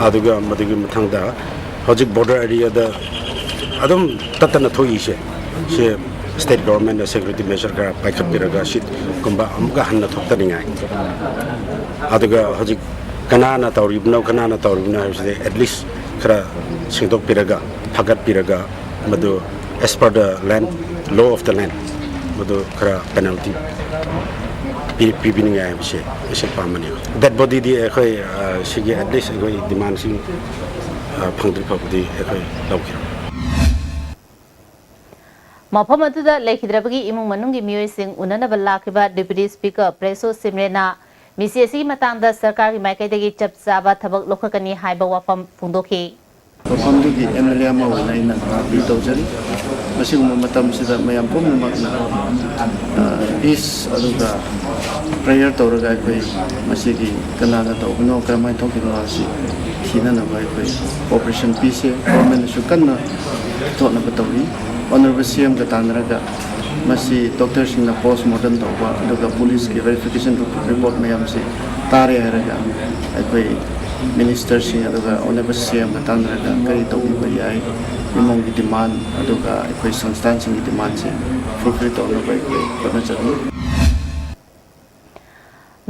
ꯑꯗꯨꯒ ꯃꯗꯨꯒꯤ ꯃꯊꯪꯗ ꯍꯧꯖꯤꯛ ꯕꯣꯔꯗꯔ ꯑꯦꯔꯤꯌꯥꯗ ꯑꯗꯨꯝ ꯇꯠꯇꯅ ꯊꯣꯛꯏꯁꯦ, ꯁꯤ ꯁ꯭ꯇꯦꯠ ꯒꯣꯚꯔꯟꯃꯦꯟꯠꯅ ꯁꯦꯀ꯭ꯌꯨꯔꯤꯇꯤ ꯃꯦꯖꯔ ꯈꯔ ꯄꯥꯏꯈꯠꯄꯤꯔꯒ ꯁꯤꯒꯨꯝꯕ ꯑꯃꯨꯛꯀ ꯍꯟꯅ ꯊꯣꯛꯇꯅꯤꯡꯉꯥꯏ꯫ ꯑꯗꯨꯒ ꯍꯧꯖꯤꯛ ꯀꯅꯥꯅ ꯇꯧꯔꯤꯕꯅꯣ, ꯀꯅꯥꯅ ꯇꯧꯔꯤꯕꯅꯣ ꯍꯥꯏꯕꯁꯤꯗꯤ ꯑꯦꯠꯂꯤꯁ ꯈꯔ ꯁꯦꯡꯗꯣꯛꯄꯤꯔꯒ, ꯐꯒꯠꯄꯤꯔꯒ, ꯃꯗꯨ as per the land, law of the land, ꯃꯗꯨ ꯈꯔ ꯄꯦꯅꯥꯜꯇꯤ ꯄꯤꯕꯤꯅꯤꯡꯉꯥꯏ ꯍꯥꯏꯕꯁꯦ ꯑꯩꯁꯦ ꯄꯥꯝꯕꯅꯦꯕ꯫ ꯗꯦꯠ ꯕꯣꯗꯤꯗꯤ ꯑꯩꯈꯣꯏ, ꯑ, ꯁꯤꯒꯤ ꯑꯦꯠꯂꯤꯁ ꯑꯩꯈꯣꯏ ꯗꯤꯃꯥꯟꯁꯤꯡ, ꯑ, ꯐꯪꯗ꯭ꯔꯤ ꯐꯥꯎꯕꯗꯤ ꯑꯩꯈꯣꯏ ꯂꯧꯈꯤꯔꯣꯏ꯫ ꯃꯐꯝ ꯑꯗꯨꯗ ꯂꯩꯈꯤꯗ꯭ꯔꯕꯒꯤ ꯏꯃꯨꯡ ꯃꯅꯨꯡꯒꯤ ꯃꯤꯑꯣꯏꯁꯤꯡ ꯎꯅꯅꯕ ꯂꯥꯛꯈꯤꯕ ꯗꯦꯄ꯭ꯌꯨꯇꯤ ꯁ꯭ꯄꯤꯀꯔ ꯄ꯭ꯔꯦꯁꯣ ꯁꯤꯝꯔꯦꯅ ꯃꯤꯁꯤ ꯑꯁꯤꯒꯤ ꯃꯇꯥꯡꯗ ꯁꯔꯀꯥꯔꯒꯤ ꯃꯥꯏꯀꯩꯗꯒꯤ ꯆꯞ ꯆꯥꯕ ꯊꯕꯛ ꯂꯧꯈꯠꯀꯅꯤ ꯍꯥꯏꯕ ꯋꯥꯐꯝ ꯐꯣꯡꯗꯣꯛꯈꯤ꯫ ꯃꯐꯝꯗꯨꯒꯤ ꯑꯦꯝ ꯑꯦꯜ ꯑꯦ ꯑꯃ ꯑꯣꯏꯅ ꯑꯩꯅ ꯑꯄꯤꯜ ꯇꯧꯖꯔꯤ꯫ ꯃꯁꯤꯒꯨꯝꯕ ꯃꯇꯝꯁꯤꯗ ꯃꯌꯥꯝ ꯄꯨꯝꯅꯃꯛꯅ ꯄꯤꯁ ꯑꯗꯨꯒ ꯄ꯭ꯔꯦꯌꯔ ꯇꯧꯔꯒ ꯑꯩꯈꯣꯏ ꯃꯁꯤꯒꯤ ꯀꯅꯥꯅ ꯇꯧꯕꯅꯣ, ꯀꯔꯝꯍꯥꯏꯅ ꯊꯣꯛꯈꯤꯕꯅꯣ ꯍꯥꯏꯕꯁꯤ ꯊꯤꯅꯅꯕ ꯑꯩꯈꯣꯏ ꯀꯣꯑꯣꯄꯔꯦꯁꯟ ꯄꯤꯁꯦ꯫ ꯒꯣꯚꯔꯟꯃꯦꯟꯠꯅꯁꯨ ꯀꯟꯅ ꯊꯣꯛꯅꯕ ꯇꯧꯔꯤ꯫ ꯑꯣꯅꯔꯦꯕꯜ ꯁꯤ ꯑꯦꯝꯒ ꯇꯥꯟꯅꯔꯒ ꯃꯁꯤ ꯗꯣꯛꯇꯔꯁꯤꯡꯅ ꯄꯣꯁ ꯃꯣꯔꯇꯦꯝ ꯇꯧꯕ ꯑꯗꯨꯒ ꯄꯨꯂꯤꯁꯀꯤ ꯚꯦꯔꯤꯐꯤꯀꯦꯁꯟ ꯔꯤꯄꯣꯔꯠ ꯃꯌꯥꯝꯁꯤ ꯇꯥꯔꯦ ꯍꯥꯏꯔꯒ ꯑꯩꯈꯣꯏ ꯃꯤꯅꯤꯁꯇꯔꯁꯤꯡ ꯑꯗꯨꯒ ꯑꯣꯅꯔꯦꯕꯜ ꯁꯤ ꯑꯦꯝꯒ ꯇꯥꯟꯅꯔꯒ ꯀꯔꯤ ꯇꯧꯕꯤꯕ ꯌꯥꯏ, ꯏꯃꯨꯡꯒꯤ ꯗꯤꯃꯥꯟ ꯑꯗꯨꯒ ꯑꯩꯈꯣꯏ ꯁꯪꯁꯊꯥꯟꯁꯤꯡꯒꯤ ꯗꯤꯃꯥꯟꯁꯦ ꯐꯨꯜꯐꯤꯜ ꯇꯧꯅꯕ ꯑꯩꯈꯣꯏ ꯍꯣꯠꯅꯖꯒꯅꯤ꯫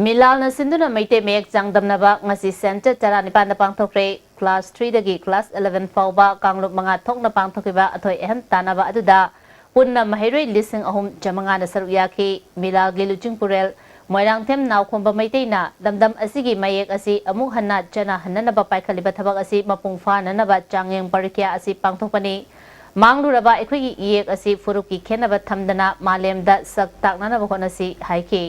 ꯃꯤꯂꯥꯜꯅ ꯁꯤꯟꯗꯨꯅ ꯃꯩꯇꯩ ꯃꯌꯦꯛ ꯆꯥꯡꯗꯝꯅꯕ ꯉꯁꯤ ꯁꯦꯟꯇꯔ ꯇꯔꯥꯅꯤꯄꯥꯟꯗ ꯄꯥꯡꯊꯣꯛꯈ꯭ꯔꯦ꯫ ꯀ꯭ꯂꯥꯁ ꯊ꯭ꯔꯤꯗꯒꯤ ꯀ꯭ꯂꯥꯁ ꯑꯦꯂꯦꯚꯦꯟ ꯐꯥꯎꯕ ꯀꯥꯡꯂꯨꯞ ꯃꯉꯥ ꯊꯣꯛꯅ ꯄꯥꯡꯊꯣꯛꯈꯤꯕ ꯑꯊꯣꯏ ꯑꯍꯦꯟ ꯇꯥꯟꯅꯕ ꯑꯗꯨꯗ ꯄꯨꯟꯅ ꯃꯍꯩꯔꯣꯏ ꯂꯤꯁꯤꯡ ꯑꯍꯨꯝ ꯆꯥꯃꯉꯥꯅ ꯁꯔꯨꯛ ꯌꯥꯈꯤ꯫ ꯃꯤꯂꯥꯜꯒꯤ ꯂꯨꯆꯤꯡꯄꯨꯔꯦꯜ ꯃꯣꯏꯔꯥꯡꯊꯦꯝ ꯅꯥꯎꯈꯣꯝꯕ ꯃꯩꯇꯩꯅ ꯂꯝꯗꯝ ꯑꯁꯤꯒꯤ ꯃꯌꯦꯛ ꯑꯁꯤ ꯑꯃꯨꯛ ꯍꯟꯅ ꯆꯠꯅꯍꯟꯅꯅꯕ ꯄꯥꯏꯈꯠꯂꯤꯕ ꯊꯕꯛ ꯑꯁꯤ ꯃꯄꯨꯡ ꯐꯥꯅꯅꯕ ꯆꯥꯡꯌꯦꯡ ꯄꯔꯤꯈ꯭ꯌꯥ ꯑꯁꯤ ꯄꯥꯡꯊꯣꯛꯄꯅꯤ꯫ ꯃꯥꯡꯂꯨꯔꯕ ꯑꯩꯈꯣꯏꯒꯤ ꯏꯌꯦꯛ ꯑꯁꯤ ꯐꯨꯔꯨꯞꯀꯤ ꯈꯦꯠꯅꯕ ꯊꯝꯗꯅ ꯃꯥꯂꯦꯝꯗ ꯁꯛ ꯇꯥꯛꯅꯅꯕ ꯍꯣꯠꯅꯁꯤ ꯍꯥꯏꯈꯤ꯫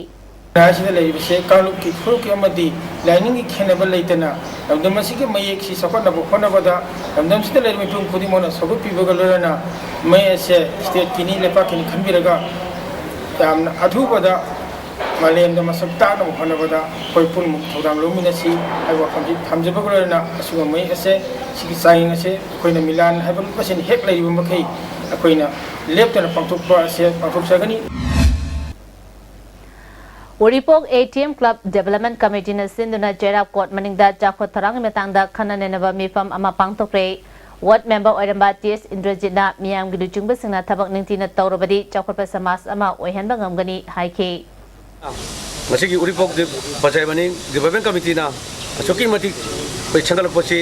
ꯑꯁꯤꯗ ꯂꯩꯔꯤꯕꯁꯦ ꯀꯥꯡꯂꯨꯞꯀꯤ, ꯐꯨꯔꯨꯞꯀꯤ ꯑꯃꯗꯤ ꯂꯥꯏꯅꯤꯡꯒꯤ ꯈꯦꯠꯅꯕ ꯂꯩꯇꯅ ꯂꯝꯗꯝ ꯑꯁꯤꯒꯤ ꯃꯌꯦꯛꯁꯤ ꯆꯥꯎꯈꯠꯅꯕ ꯍꯣꯠꯅꯕꯗ ꯂꯝꯗꯝꯁꯤꯗ ꯂꯩꯔꯤꯕ ꯃꯤꯄꯨꯝ ꯈꯨꯗꯤꯡꯃꯛꯅ ꯁꯔꯨꯛ ꯄꯤꯕꯒ ꯂꯣꯏꯅꯅ ꯃꯌꯦꯛ ꯑꯁꯦ ꯁ꯭ꯇꯦꯠꯀꯤꯅꯤ, ꯂꯩꯄꯥꯛꯀꯤꯅꯤ ꯈꯟꯕꯤꯔꯒ ꯌꯥꯝꯅ ꯑꯊꯨꯕꯗ ꯃꯥꯂꯦꯝꯗ ꯃꯁꯛ ꯇꯥꯛꯅꯕ ꯍꯣꯠꯅꯕꯗ ꯑꯩꯈꯣꯏ ꯄꯨꯝꯅꯃꯛ ꯊꯧꯗꯥꯡ ꯂꯧꯃꯤꯟꯅꯁꯤ ꯍꯥꯏꯕ ꯋꯥꯐꯝꯁꯤ ꯊꯝꯖꯕꯒ ꯂꯣꯏꯅꯅ, ꯑꯁꯤꯒꯨꯝꯕ ꯃꯩ ꯑꯁꯦ, ꯁꯤꯒꯤ ꯆꯥꯡꯌꯦꯡ ꯑꯁꯦ ꯑꯩꯈꯣꯏꯅ ꯃꯤꯂꯥꯟ ꯍꯥꯏꯕ ꯃꯁꯦꯟ ꯍꯦꯛ ꯂꯩꯔꯤꯕ ꯃꯈꯩ ꯑꯩꯈꯣꯏꯅ ꯂꯦꯞꯇꯅ ꯄꯥꯡꯊꯣꯛꯄ ꯑꯁꯦ ꯄꯥꯡꯊꯣꯛꯆꯒꯅꯤ꯫ ꯎꯔꯤꯄꯣꯛ A T M Club Development Committeeꯅ ꯁꯤꯟꯗꯨꯅ ꯆꯩꯔꯥꯞ court ꯃꯅꯤꯡꯗ ꯆꯥꯎꯈꯠ ꯊꯧꯔꯥꯡꯒꯤ ꯃꯇꯥꯡꯗ ꯈꯟꯅ ꯅꯩꯅꯕ ꯃꯤꯐꯝ ꯑꯃ ꯄꯥꯡꯊꯣꯛꯈ꯭ꯔꯦ꯫ Ward member ꯑꯣꯏꯔꯝꯕ T S ꯏꯟꯗ꯭ꯔꯖꯤꯠꯅ ꯃꯤꯌꯥꯝꯒꯤ ꯂꯨꯆꯤꯡꯕꯁꯤꯡꯅ ꯊꯕꯛ ꯅꯤꯡꯊꯤꯅ ꯇꯧꯔꯕꯗꯤ ꯆꯥꯎꯈꯠꯄ ꯁꯃꯥꯖ ꯑꯃ ꯑꯣꯏꯍꯟꯕ ꯉꯝꯒꯅꯤ ꯍꯥꯏꯈꯤ꯫ ꯉꯁꯤꯒꯤ ꯎꯔꯤꯄꯣꯛ ꯗꯤ-, ꯕꯖꯥꯔ ꯃꯅꯤꯡ Development Committeeꯅ ꯑꯁꯨꯛꯀꯤ ꯃꯇꯤꯛ ꯑꯩꯈꯣꯏ ꯁꯦꯝꯒꯠꯂꯛꯄꯁꯤ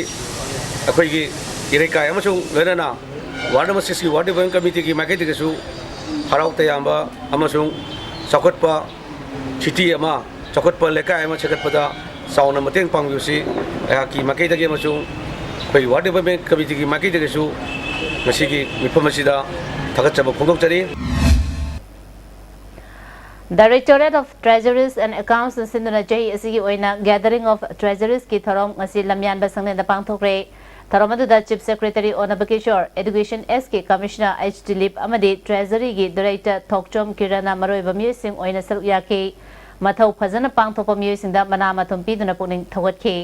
ꯑꯩꯈꯣꯏꯒꯤ ꯏꯔꯩꯀꯥꯏ ꯑꯃꯁꯨꯡ ꯂꯣꯏꯅꯅ ward number sixꯀꯤ ward development committeeꯒꯤ ꯃꯥꯏꯀꯩꯗꯒꯤꯁꯨ ꯍꯔꯥꯎ ꯇꯌꯥꯝꯕ ꯑꯃꯁꯨꯡ ꯆꯥꯎꯈꯠꯄ city ꯑꯃ, ꯆꯥꯎꯈꯠꯄ ꯂꯩꯀꯥꯏ ꯑꯃ ꯁꯦꯝꯒꯠꯄꯗ ꯆꯥꯎꯅ ꯃꯇꯦꯡ ꯄꯥꯡꯕꯤꯕꯁꯤ ꯑꯩꯍꯥꯛꯀꯤ ꯃꯥꯏꯀꯩꯗꯒꯤ ꯑꯃꯁꯨꯡ ꯑꯩꯈꯣꯏ ward development committeeꯒꯤ ꯃꯥꯏꯀꯩꯗꯒꯤꯁꯨ ꯉꯁꯤꯒꯤ ꯃꯤꯐꯝ ꯑꯁꯤꯗ ꯊꯥꯒꯠꯆꯕ ꯐꯣꯡꯗꯣꯛꯆꯔꯤ꯫ Directorate of Treasuries and Accountsꯅ ꯁꯤꯟꯗꯨꯅ ꯆꯍꯤ ꯑꯁꯤꯒꯤ ꯑꯣꯏꯅ Gathering of Treasurieski ꯊꯧꯔꯝ ꯉꯁꯤ ꯂꯝꯌꯥꯟꯕ ꯁꯪꯂꯦꯟꯗ ꯄꯥꯡꯊꯣꯛꯈ꯭ꯔꯦ꯫ ꯊꯧꯔꯝ ꯑꯗꯨꯗ Chief Secretary ꯑꯣꯅꯕ Kishore, Education Sꯀꯤ Commissioner H Dilip ꯑꯃꯗꯤ Treasuryꯒꯤ Director ꯊꯣꯛꯆꯣꯝ ꯀꯤꯔꯟꯅ ꯃꯔꯨꯑꯣꯏꯕ ꯃꯤꯑꯣꯏꯁꯤꯡ ꯑꯣꯏꯅ ꯁꯔꯨꯛ ꯌꯥꯈꯤ꯫ ꯃꯊꯧ ꯐꯖꯅ ꯄꯥꯡꯊꯣꯛꯄ ꯃꯤꯑꯣꯏꯁꯤꯡꯗ ꯃꯅꯥ ꯃꯊꯨꯝ ꯄꯤꯗꯨꯅ ꯄꯨꯛꯅꯤꯡ ꯊꯧꯒꯠꯈꯤ꯫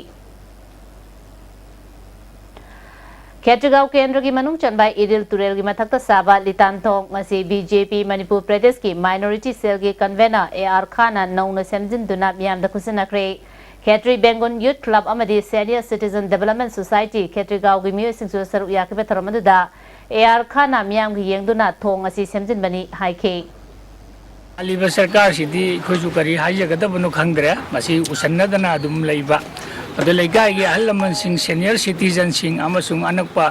ꯈꯦꯇ꯭ꯔꯤꯒꯥꯎ ꯀꯦꯟꯗ꯭ꯔꯒꯤ ꯃꯅꯨꯡ ꯆꯟꯕ ꯏꯔꯤꯜ ꯇꯨꯔꯦꯜꯒꯤ ꯃꯊꯛꯇ ꯁꯥꯕ ꯂꯤꯇꯥꯟ ꯊꯣꯡ ꯉꯁꯤ B J P ꯃꯅꯤꯄꯨꯔ ꯄ꯭ꯔꯗꯦꯁꯀꯤ Minority Cellꯒꯤ Convener A R ꯈꯥꯟꯅ ꯅꯧꯅ ꯁꯦꯝꯖꯤꯟꯗꯨꯅ ꯃꯤꯌꯥꯝꯗ ꯈꯨꯠꯁꯤꯟꯅꯈ꯭ꯔꯦ꯫ ꯈꯦꯇ꯭ꯔꯤ ꯕꯦꯡꯒꯨꯟ Youth Club ꯑꯃꯗꯤ Senior Citizen Development Society ꯈꯦꯇ꯭ꯔꯤꯒꯥꯎꯒꯤ ꯃꯤꯑꯣꯏꯁꯤꯡꯁꯨ ꯁꯔꯨꯛ ꯌꯥꯈꯤꯕ ꯊꯧꯔꯝ ꯑꯗꯨꯗ A R ꯈꯥꯟꯅ ꯃꯤꯌꯥꯝꯒꯤ ꯌꯦꯡꯗꯨꯅ ꯊꯣꯡ ꯑꯁꯤ ꯁꯦꯝꯖꯤꯟꯕꯅꯤ ꯍꯥꯏꯈꯤ꯫ ꯂꯥꯛꯂꯤꯕ ꯁꯔꯀꯥꯔꯁꯤꯗꯤ ꯑꯩꯈꯣꯏꯁꯨ ꯀꯔꯤ ꯍꯥꯏꯖꯒꯗꯕꯅꯣ ꯈꯪꯗ꯭ꯔꯦ꯫ ꯃꯁꯤ ꯎꯁꯟꯅꯗꯅ ꯑꯗꯨꯝ ꯂꯩꯕ, ꯑꯗ ꯂꯩꯀꯥꯏꯒꯤ ꯑꯍꯜ ꯂꯃꯟꯁꯤꯡ, senior citizenꯁꯤꯡ ꯑꯃꯁꯨꯡ ꯑꯅꯛꯄ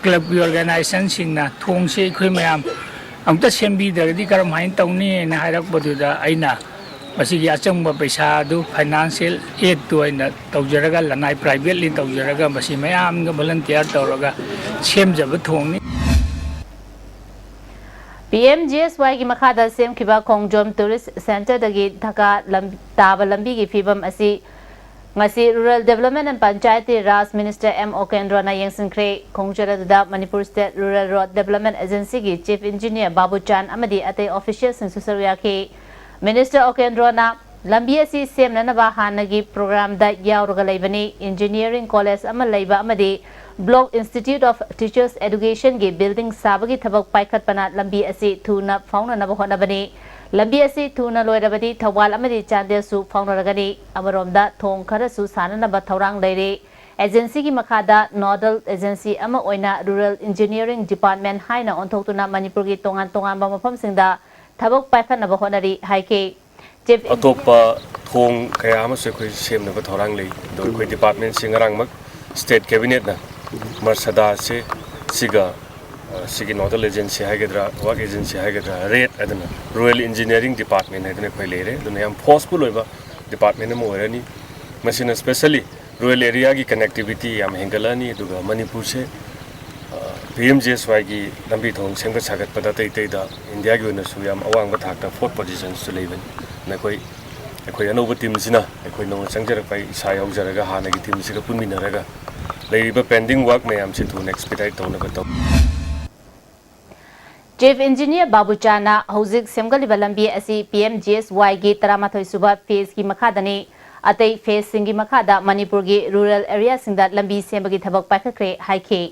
clubꯀꯤ organizationꯁꯤꯡꯅ ꯊꯣꯡꯁꯦ ꯑꯩꯈꯣꯏ ꯃꯌꯥꯝ ꯑꯝꯇ ꯁꯦꯝꯕꯤꯗ꯭ꯔꯒꯗꯤ ꯀꯔꯝꯍꯥꯏꯅ ꯇꯧꯅꯤ ꯍꯥꯏꯅ ꯍꯥꯏꯔꯛꯄꯗꯨꯗ ꯑꯩꯅ ꯃꯁꯤꯒꯤ ꯑꯆꯪꯕ ꯄꯩꯁꯥ ꯑꯗꯨ financial aidꯇꯨ ꯑꯣꯏꯅ ꯇꯧꯖꯔꯒ, ꯂꯅꯥꯏ privately ꯇꯧꯖꯔꯒ, ꯃꯁꯤ ꯃꯌꯥꯝꯒ volunteer ꯇꯧꯔꯒ ꯁꯦꯝꯖꯕ ꯊꯣꯡꯅꯤ꯫ P M G S Yꯒꯤ ꯃꯈꯥꯗ ꯁꯦꯝꯈꯤꯕ ꯈꯣꯡꯖꯣꯝ Tourist Centreꯗꯒꯤ ꯙꯀꯥ ꯂꯝ-, ꯇꯥꯕ ꯂꯝꯕꯤꯒꯤ ꯐꯤꯕꯝ ꯑꯁꯤ ꯉꯁꯤ Rural Development and Panchayati Raj Minister M Okendroꯅ ꯌꯦꯡꯁꯤꯟꯈ꯭ꯔꯦ꯫ ꯈꯣꯡꯆꯠ ꯑꯗꯨꯗ Manipur State Rural Road Development Agencyꯒꯤ Chief Engineer ꯕꯥꯕꯨ ꯆꯥꯟ ꯑꯃꯗꯤ ꯑꯇꯩ officialꯁꯤꯡꯁꯨ ꯁꯔꯨꯛ ꯌꯥꯈꯤ꯫ Minister ꯑꯣꯀꯦꯟꯗ꯭ꯔꯣꯅ ꯂꯝꯕꯤ ꯑꯁꯤ ꯁꯦꯝꯅꯅꯕ ꯍꯥꯟꯅꯒꯤ programꯗ ꯌꯥꯎꯔꯒ ꯂꯩꯕꯅꯤ꯫ Engineering College ꯑꯃ ꯂꯩꯕ ꯑꯃꯗꯤ Block Institute of Teachers Educationꯒꯤ building ꯁꯥꯕꯒꯤ ꯊꯕꯛ ꯄꯥꯏꯈꯠꯄꯅ ꯂꯝꯕꯤ ꯑꯁꯤ ꯊꯨꯅ ꯐꯥꯎꯅꯅꯕ ꯍꯣꯠꯅꯕꯅꯤ꯫ ꯂꯝꯕꯤ ꯑꯁꯤ ꯊꯨꯅ ꯂꯣꯏꯔꯕꯗꯤ ꯊꯧꯕꯥꯜ ꯑꯃꯗꯤ ꯆꯥꯟꯗꯦꯜꯁꯨ ꯐꯥꯎꯅꯔꯒꯅꯤ꯫ ꯑꯃꯔꯣꯝꯗ ꯊꯣꯡ ꯈꯔꯁꯨ ꯁꯥꯅꯅꯕ ꯊꯧꯔꯥꯡ ꯂꯩꯔꯤ꯫ Agencyꯒꯤ ꯃꯈꯥꯗ nodal agency ꯑꯃ ꯑꯣꯏꯅ Rural Engineering Department ꯍꯥꯏꯅ ꯑꯣꯟꯊꯣꯛꯇꯨꯅ ꯃꯅꯤꯄꯨꯔꯒꯤ ꯇꯣꯉꯥꯟ ꯇꯣꯉꯥꯟꯕ ꯃꯐꯝꯁꯤꯡꯗ ꯊꯕꯛ ꯄꯥꯏꯈꯠꯅꯕ ꯍꯣꯠꯅꯔꯤ ꯍꯥꯏꯈꯤ꯫ Chief ꯑꯇꯣꯞꯄ ꯊꯣꯡ ꯀꯌꯥ ꯑꯃꯁꯨ ꯑꯩꯈꯣꯏ ꯁꯦꯝꯅꯕ ꯊꯧꯔꯥꯡ ꯂꯩ꯫ ꯑꯗꯣ ꯑꯩꯈꯣꯏ departmentꯁꯤ ꯉꯔꯥꯡꯃꯛ state cabinetꯅ ꯃꯔꯁꯗꯥꯁꯦ ꯁꯤꯒ, ꯑ, ꯁꯤꯒꯤ nodal agency ꯍꯥꯏꯒꯗ꯭ꯔꯥ, work agency ꯍꯥꯏꯒꯗ꯭ꯔꯥ, RED ꯍꯥꯏꯗꯅ, Rural Engineering Department ꯍꯥꯏꯗꯅ ꯑꯩꯈꯣꯏ ꯂꯩꯔꯦ꯫ ꯑꯗꯨꯅ ꯌꯥꯝ forceful ꯑꯣꯏꯕ department ꯑꯃ ꯑꯣꯏꯔꯅꯤ꯫ ꯃꯁꯤꯅ specially rural areaꯒꯤ connectivity ꯌꯥꯝ ꯍꯦꯟꯒꯠꯂꯛꯑꯅꯤ꯫ ꯑꯗꯨꯒ ꯃꯅꯤꯄꯨꯔꯁꯦ, ꯑ, PMGSYꯒꯤ ꯂꯝꯕꯤ ꯊꯣꯡ ꯁꯦꯝꯒꯠ ꯁꯥꯒꯠꯄꯗ ꯑꯇꯩ ꯑꯇꯩꯗ ꯏꯟꯗꯤꯌꯥꯒꯤ ꯑꯣꯏꯅꯁꯨ ꯌꯥꯝ ꯑꯋꯥꯡꯕ ꯊꯥꯛꯇ fourth positionꯁꯨ ꯂꯩꯕꯅꯤ꯫ ꯑꯗꯨꯅ ꯑꯩꯈꯣꯏ, ꯑꯩꯈꯣꯏ ꯑꯅꯧꯕ teamꯁꯤꯅ, ꯑꯩꯈꯣꯏ ꯅꯧꯅ ꯆꯪꯖꯔꯛꯄ, ꯑꯩ ꯏꯁꯥ ꯌꯥꯎꯖꯔꯒ ꯍꯥꯟꯅꯒꯤ teamꯁꯤꯒ ꯄꯨꯟꯃꯤꯟꯅꯔꯒ ꯂꯩꯔꯤꯕ pending work ꯃꯌꯥꯝꯁꯤ ꯊꯨꯅ expedite ꯇꯧꯅꯕ ꯇꯧ꯫ Chief Engineer ꯕꯥꯕꯨꯆꯥꯅ ꯍꯧꯖꯤꯛ ꯁꯦꯝꯒꯠꯂꯤꯕ ꯂꯝꯕꯤ ꯑꯁꯤ PMGSYꯒꯤ ꯇꯔꯥꯃꯥꯊꯣꯏ ꯁꯨꯕ phaseꯀꯤ ꯃꯈꯥꯗꯅꯤ꯫ ꯑꯇꯩ phaseꯁꯤꯡꯒꯤ ꯃꯈꯥꯗ ꯃꯅꯤꯄꯨꯔꯒꯤ rural areaꯁꯤꯡꯗ ꯂꯝꯕꯤ ꯁꯦꯝꯕꯒꯤ ꯊꯕꯛ ꯄꯥꯏꯈꯠꯈ꯭ꯔꯦ ꯍꯥꯏꯈꯤ꯫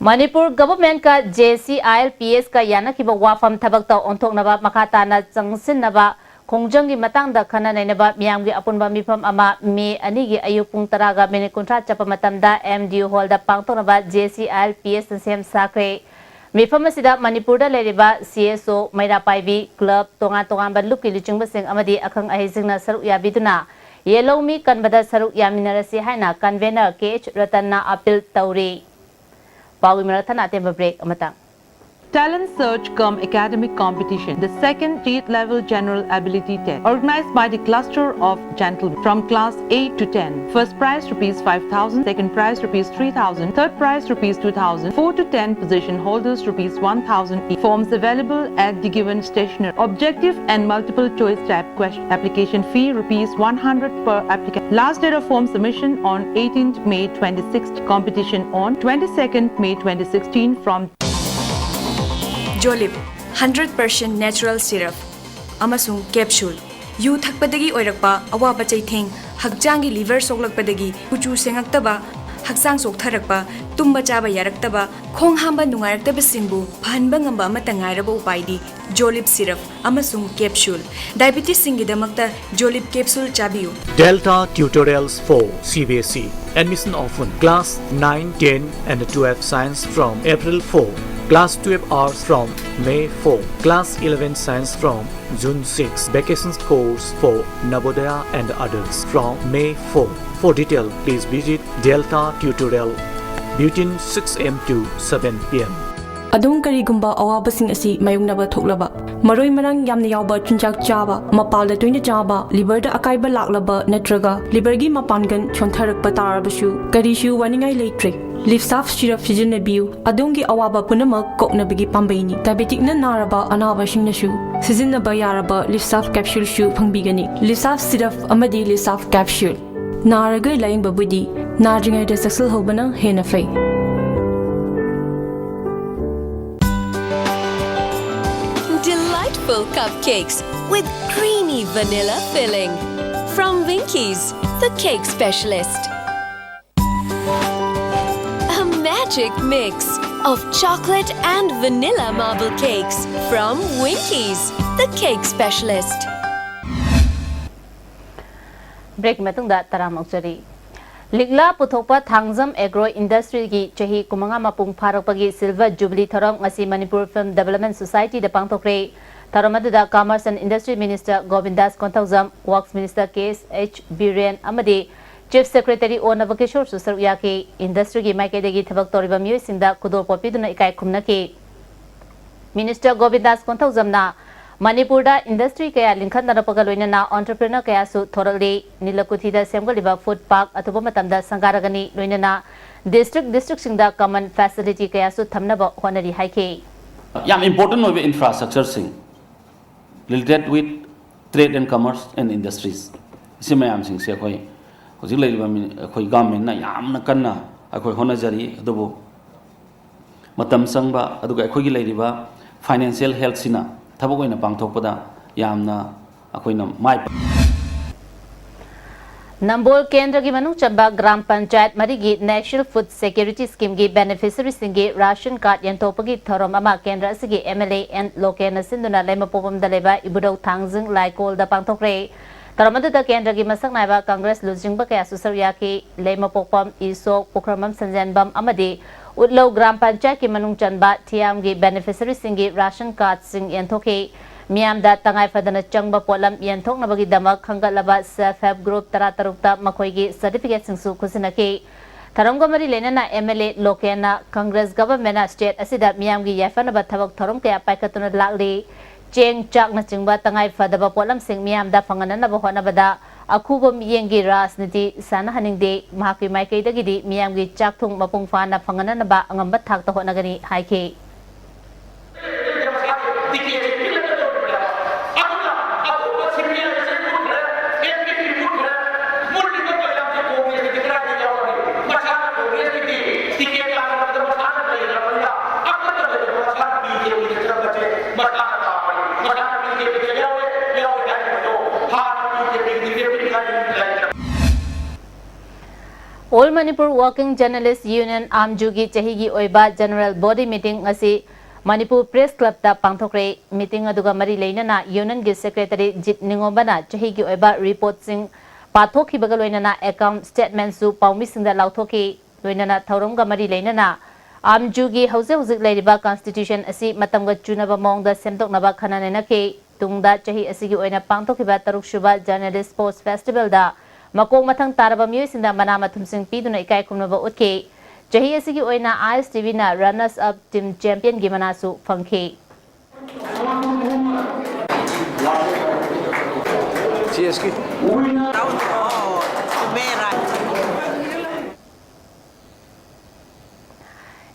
ꯃꯅꯤꯄꯨꯔ governmentꯀ JCILPSꯀ ꯌꯥꯅꯈꯤꯕ ꯋꯥꯐꯝ ꯊꯕꯛꯇ ꯑꯣꯟꯊꯣꯛꯅꯕ ꯃꯈꯥ ꯇꯥꯅ ꯆꯪꯁꯤꯟꯅꯕ ꯈꯣꯡꯖꯪꯒꯤ ꯃꯇꯥꯡꯗ ꯈꯟꯅ ꯅꯩꯅꯕ ꯃꯤꯌꯥꯝꯒꯤ ꯑꯄꯨꯟꯕ ꯃꯤꯐꯝ ꯑꯃ May ꯑꯅꯤꯒꯤ ꯑꯌꯨꯛ ꯄꯨꯡ ꯇꯔꯥꯒ minute ꯀꯨꯟꯊ꯭ꯔꯥ ꯆꯠꯄ ꯃꯇꯝꯗ MDU hallꯗ ꯄꯥꯡꯊꯣꯛꯅꯕ JCILPSꯅ ꯁꯦꯝ ꯁꯥꯈ꯭ꯔꯦ꯫ ꯃꯤꯐꯝ ꯑꯁꯤꯗ ꯃꯅꯤꯄꯨꯔꯗ ꯂꯩꯔꯤꯕ CSO, ꯃꯩꯔꯥ ꯄꯥꯏꯕꯤ, club, ꯇꯣꯉꯥꯟ ꯇꯣꯉꯥꯟꯕ ꯂꯨꯞꯀꯤ ꯂꯨꯆꯤꯡꯕꯁꯤꯡ ꯑꯃꯗꯤ ꯑꯈꯪ ꯑꯍꯩꯁꯤꯡꯅ ꯁꯔꯨꯛ ꯌꯥꯕꯤꯗꯨꯅ ꯌꯦꯜꯍꯧꯃꯤ ꯀꯟꯕꯗ ꯁꯔꯨꯛ ꯌꯥꯃꯤꯟꯅꯔꯁꯤ ꯍꯥꯏꯅ convener K H ꯔꯇꯟꯅ appeal ꯇꯧꯔꯤ꯫ ꯄꯥꯎꯒꯤ ꯃꯔꯛ ꯊꯠꯅ ꯑꯇꯦꯟꯕ break ꯑꯃꯇꯪ꯫ Talent Search cum Academic Competition, the second state level general ability test, organized by the cluster of gentlemen from class eight to ten. First prize rupees five thousand, second prize rupees three thousand, third prize rupees two thousand, four to ten position holders rupees one thousand each. Forms available at the given stationery. Objective and multiple choice type question. Application fee rupees one hundred per applicant. Last date of form submission on eighteenth May twenty-sixteen. Competition on twenty-second May twenty sixteen from Jolib, hundred percent natural syrup ꯑꯃꯁꯨꯡ capsule꯫ U ꯊꯛꯄꯗꯒꯤ ꯑꯣꯏꯔꯛꯄ ꯑꯋꯥꯕ ꯆꯩꯊꯦꯡ, ꯍꯛꯆꯥꯡꯒꯤ liver ꯁꯣꯛꯂꯛꯄꯗꯒꯤ ꯀꯨꯆꯨ ꯁꯦꯡꯉꯛꯇꯕ, ꯍꯛꯆꯥꯡ ꯆꯣꯛꯊꯔꯛꯄ, ꯇꯨꯝꯕ ꯆꯥꯕ ꯌꯥꯔꯛꯇꯕ, ꯈꯣꯡ ꯍꯥꯝꯕ ꯅꯨꯡꯉꯥꯏꯔꯛꯇꯕꯁꯤꯡꯕꯨ ꯐꯍꯟꯕ ꯉꯝꯕ ꯑꯃꯠꯇ ꯉꯥꯏꯔꯕ ꯎꯄꯥꯏꯗꯤ Jolib syrup ꯑꯃꯁꯨꯡ capsule꯫ Diabetesꯁꯤꯡꯒꯤꯗꯃꯛꯇ Jolib capsule ꯆꯥꯕꯤꯌꯨ꯫ Delta Tutorials for C B S E. Admission open. Class nine, ten and twelve science from April four. Class twelve arts from May four. Class eleven science from June six. Vacations course for Navodaya and others from May four. For detail, please visit Delta Tutorial between six A M to seven P M. ꯑꯗꯣꯝ ꯀꯔꯤꯒꯨꯝꯕ ꯑꯋꯥꯕꯁꯤꯡ ꯑꯁꯤ ꯃꯥꯌꯣꯛꯅꯕ ꯊꯣꯛꯂꯕ, ꯃꯔꯣꯏ ꯃꯔꯥꯡ ꯌꯥꯝꯅ ꯌꯥꯎꯕ ꯆꯤꯟꯖꯥꯛ ꯆꯥꯕ, ꯃꯄꯥꯜꯗ ꯇꯣꯏꯅ ꯆꯥꯕ, liverꯗ ꯑꯀꯥꯏꯕ ꯂꯥꯛꯂꯕ ꯅꯠꯇ꯭ꯔꯒ liverꯒꯤ ꯃꯄꯥꯡꯒꯜ ꯁꯣꯟꯊꯔꯛꯄ ꯇꯥꯔꯕꯁꯨ ꯀꯔꯤꯁꯨ ꯋꯥꯅꯤꯡꯉꯥꯏ ꯂꯩꯇ꯭ꯔꯦ꯫ Livsaf syrup ꯁꯤꯖꯤꯟꯅꯕꯤꯌꯨ, ꯑꯗꯣꯝꯒꯤ ꯑꯋꯥꯕ ꯄꯨꯝꯅꯃꯛ ꯀꯣꯛꯅꯕꯒꯤ ꯄꯥꯝꯕꯩꯅꯤ꯫ Diabeticꯅ ꯅꯥꯔꯕ ꯑꯅꯥꯕꯁꯤꯡꯅꯁꯨ ꯁꯤꯖꯤꯟꯅꯕ ꯌꯥꯔꯕ Livsaf capsuleꯁꯨ ꯐꯪꯕꯤꯒꯅꯤ꯫ Livsaf syrup ꯑꯃꯗꯤ Livsaf capsule꯫ ꯅꯥꯔꯒ ꯂꯥꯌꯦꯡꯕꯕꯨꯗꯤ ꯅꯥꯗ꯭ꯔꯤꯉꯩꯗ ꯆꯦꯛꯁꯤꯜꯍꯧꯕꯅ ꯍꯦꯟꯅ ꯐꯩ꯫ Delightful cupcakes with creamy vanilla filling. From Winkies, the cake specialist. A magic mix of chocolate and vanilla marble cakes from Winkies, the cake specialist. Break ꯃꯇꯨꯡꯗ ꯇꯔꯥꯝꯅ ꯑꯣꯛꯆꯔꯤ꯫ ꯂꯤꯛꯂꯥ ꯄꯨꯊꯣꯛꯄ Thangjam Agro Industryꯒꯤ ꯆꯍꯤ ꯀꯨꯟꯃꯉꯥ ꯃꯄꯨꯡ ꯐꯥꯔꯛꯄꯒꯤ Silver Jubilee ꯊꯧꯔꯝ ꯉꯁꯤ Manipur Film Development Societyꯗ ꯄꯥꯡꯊꯣꯛꯈ꯭ꯔꯦ꯫ ꯊꯧꯔꯝ ꯑꯗꯨꯗ Commerce and Industry Minister ꯒꯣꯕꯤꯟꯗꯥꯁ Konthoujam, Works Minister ꯀꯦ ꯑꯦꯁ ꯕꯤꯔꯦꯟ ꯑꯃꯗꯤ Chief Secretary ꯑꯣ ꯅꯕꯀꯤꯁꯣꯔꯁꯨ ꯁꯔꯨꯛ ꯌꯥꯈꯤ꯫ Industryꯒꯤ ꯃꯥꯏꯀꯩꯗꯒꯤ ꯊꯕꯛ ꯇꯧꯔꯤꯕ ꯃꯤꯑꯣꯏꯁꯤꯡꯗ ꯈꯨꯗꯣꯜꯄꯣꯠ ꯄꯤꯗꯨꯅ ꯏꯀꯥꯏ ꯈꯨꯝꯅꯈꯤ꯫ Minister ꯒꯣꯕꯤꯟꯗꯥꯁ ꯀꯣꯟꯊꯧꯖꯝꯅ ꯃꯅꯤꯄꯨꯔꯗ industry ꯀꯌꯥ ꯂꯤꯡꯈꯠꯅꯔꯛꯄꯒ ꯂꯣꯏꯅꯅ entrepreneur ꯀꯌꯥꯁꯨ ꯊꯣꯔꯛꯂꯤ꯫ ꯅꯤꯂꯀꯨꯊꯤꯗ ꯁꯦꯝꯒꯠꯂꯤꯕ food park ꯑꯊꯨꯕ ꯃꯇꯝꯗ ꯁꯪꯒꯥꯔꯒꯅꯤ, ꯂꯣꯏꯅꯅ district districtꯁꯤꯡꯗ common facility ꯀꯌꯥꯁꯨ ꯊꯝꯅꯕ ꯍꯣꯠꯅꯔꯤ ꯍꯥꯏꯈꯤ꯫ ꯌꯥꯝ important ꯑꯣꯏꯕ infrastructureꯁꯤꯡ related with trade and commerce and industries, ꯁꯤ ꯃꯌꯥꯝꯁꯤꯡꯁꯦ ꯑꯩꯈꯣꯏ ꯍꯧꯖꯤꯛ ꯂꯩꯔꯤꯕ ꯃꯤ-, ꯑꯩꯈꯣꯏ governmentꯅ ꯌꯥꯝꯅ ꯀꯟꯅ ꯑꯩꯈꯣꯏ ꯍꯣꯠꯅꯖꯔꯤ꯫ ꯑꯗꯨꯕꯨ ꯃꯇꯝ ꯆꯪꯕ, ꯑꯗꯨꯒ ꯑꯩꯈꯣꯏꯒꯤ ꯂꯩꯔꯤꯕ Financial health ꯁꯤꯅ ꯊꯕꯛ ꯑꯣꯏꯅ ꯄꯥꯡꯊꯣꯛꯄꯗ ꯌꯥꯝꯅ ꯑꯩꯈꯣꯏꯅ ꯃꯥꯏ ꯄꯥꯛ- ꯅꯝꯕꯣꯜ ꯀꯦꯟꯗ꯭ꯔꯒꯤ ꯃꯅꯨꯡ ꯆꯟꯕ ꯒ꯭ꯔꯥꯝ ꯄꯟꯆꯥꯌꯠ ꯃꯔꯤꯒꯤ National Food Security Scheme ꯒꯤ beneficiary ꯁꯤꯡꯒꯤ ration card ꯌꯦꯟꯊꯣꯛꯄꯒꯤ ꯊꯧꯔꯝ ꯑꯃ ꯀꯦꯟꯗ꯭ꯔ ꯑꯁꯤꯒꯤ M L A N ꯂꯣꯀꯦꯟꯅ ꯁꯤꯟꯗꯨꯅ ꯂꯩꯃꯄꯣꯛꯄꯝꯗ ꯂꯩꯕ ꯏꯕꯨꯙꯧ ꯊꯥꯡꯖꯤꯡ ꯂꯥꯏꯀꯣꯜꯗ ꯄꯥꯡꯊꯣꯛꯈ꯭ꯔꯦ꯫ ꯊꯧꯔꯝ ꯑꯗꯨꯗ ꯀꯦꯟꯗ꯭ꯔꯒꯤ ꯃꯁꯛ ꯅꯥꯏꯕ ꯀꯪꯒ꯭ꯔꯦꯁ ꯂꯨꯆꯤꯡꯕ ꯀꯌꯥꯁꯨ ꯁꯔꯨꯛ ꯌꯥꯈꯤ꯫ ꯂꯩꯃꯄꯣꯛꯄꯝ, ꯏꯁꯣꯛ, ꯄꯨꯈ꯭ꯔꯝꯕꯝ ꯁꯟꯖꯦꯟꯕꯝ ꯑꯃꯗꯤ ꯎꯠꯂꯧ ꯒ꯭ꯔꯥꯝ ꯄꯟꯆꯥꯌꯠꯀꯤ ꯃꯅꯨꯡ ꯆꯟꯕ ꯊꯤꯌꯥꯝꯒꯤ beneficiary ꯁꯤꯡꯒꯤ ration card ꯁꯤꯡ ꯌꯦꯟꯊꯣꯛꯈꯤ꯫ ꯃꯤꯌꯥꯝꯗ ꯇꯉꯥꯏ ꯐꯗꯅ ꯆꯪꯕ ꯄꯣꯠꯂꯝ ꯌꯦꯟꯊꯣꯛꯅꯕꯒꯤꯗꯃꯛ ꯈꯟꯒꯠꯂꯕ self help group ꯇꯔꯥ ꯇꯔꯨꯛꯇ ꯃꯈꯣꯏꯒꯤ certificate ꯁꯤꯡꯁꯨ ꯈꯨꯠꯁꯤꯟꯅꯈꯤ꯫ ꯊꯧꯔꯝꯒ ꯃꯔꯤ ꯂꯩꯅꯅ M L A ꯂꯣꯀꯦꯟꯅ Congress government ꯅ state ꯑꯁꯤꯗ ꯃꯤꯌꯥꯝꯒꯤ ꯌꯥꯏꯐꯅꯕ ꯊꯕꯛ ꯊꯧꯔꯝ ꯀꯌꯥ ꯄꯥꯏꯈꯠꯇꯨꯅ ꯂꯥꯛꯂꯤ꯫ ꯆꯦꯡ, ꯆꯥꯛꯅꯆꯤꯡꯕ ꯇꯉꯥꯏ ꯐꯗꯕ ꯄꯣꯠꯂꯝꯁꯤꯡ ꯃꯤꯌꯥꯝꯗ ꯐꯪꯍꯟꯅꯅꯕ ꯍꯣꯠꯅꯕꯗ ꯑꯈꯨꯕ ꯃꯤꯠꯌꯦꯡꯒꯤ ꯔꯥꯖꯅꯤꯇꯤ ꯁꯥꯟꯅꯍꯟꯅꯤꯡꯗꯦ꯫ ꯃꯍꯥꯛꯀꯤ ꯃꯥꯏꯀꯩꯗꯒꯤꯗꯤ ꯃꯤꯌꯥꯝꯒꯤ ꯆꯥꯛꯊꯨꯡ ꯃꯄꯨꯡ ꯐꯥꯅ ꯐꯪꯍꯟꯅꯅꯕ ꯑꯉꯝꯕ ꯊꯥꯛꯇ ꯍꯣꯠꯅꯒꯅꯤ ꯍꯥꯏꯈꯤ꯫ All Manipur Working Journalist Union, ꯑꯥꯝꯖꯨꯒꯤ ꯆꯍꯤꯒꯤ ꯑꯣꯏꯕ general body meeting ꯉꯁꯤ ꯃꯅꯤꯄꯨꯔ Press Club ꯇ ꯄꯥꯡꯊꯣꯛꯈ꯭ꯔꯦ꯫ Meeting ꯑꯗꯨꯒ ꯃꯔꯤ ꯂꯩꯅꯅ union ꯒꯤ secretary ꯖꯤꯠ ꯅꯤꯉꯣꯝꯕꯅ ꯆꯍꯤꯒꯤ ꯑꯣꯏꯕ report ꯁꯤꯡ ꯄꯥꯊꯣꯛꯈꯤꯕꯒ ꯂꯣꯏꯅꯅ account statement ꯁꯨ ꯄꯥꯎꯃꯤꯁꯤꯡꯗ ꯂꯥꯎꯊꯣꯛꯈꯤ꯫ ꯂꯣꯏꯅꯅ ꯊꯧꯔꯝꯒ ꯃꯔꯤ ꯂꯩꯅꯅ ꯑꯥꯝꯖꯨꯒꯤ ꯍꯧꯖꯤꯛ ꯍꯧꯖꯤꯛ ꯂꯩꯔꯤꯕ constitution ꯑꯁꯤ ꯃꯇꯝꯒ ꯆꯨꯅꯕ ꯃꯑꯣꯡꯗ ꯁꯦꯝꯗꯣꯛꯅꯕ ꯈꯟꯅ ꯅꯩꯅꯈꯤ꯫ ꯇꯨꯡꯗ ꯆꯍꯤ ꯑꯁꯤꯒꯤ ꯑꯣꯏꯅ ꯄꯥꯡꯊꯣꯛꯈꯤꯕ ꯇꯔꯨꯛ ꯁꯨꯕ Journalist Post Festival ꯗ ꯃꯀꯣꯛ ꯃꯊꯪ ꯇꯥꯔꯕ ꯃꯤꯑꯣꯏꯁꯤꯡꯗ ꯃꯅꯥ ꯃꯊꯨꯝꯁꯤꯡ ꯄꯤꯗꯨꯅ ꯏꯀꯥꯏ ꯈꯨꯝꯅꯕ ꯎꯠꯈꯤ꯫ ꯆꯍꯤ ꯑꯁꯤꯒꯤ ꯑꯣꯏꯅ I S T V ꯅ runners up team champion ꯒꯤ ꯃꯅꯥꯁꯨ ꯐꯪꯈꯤ꯫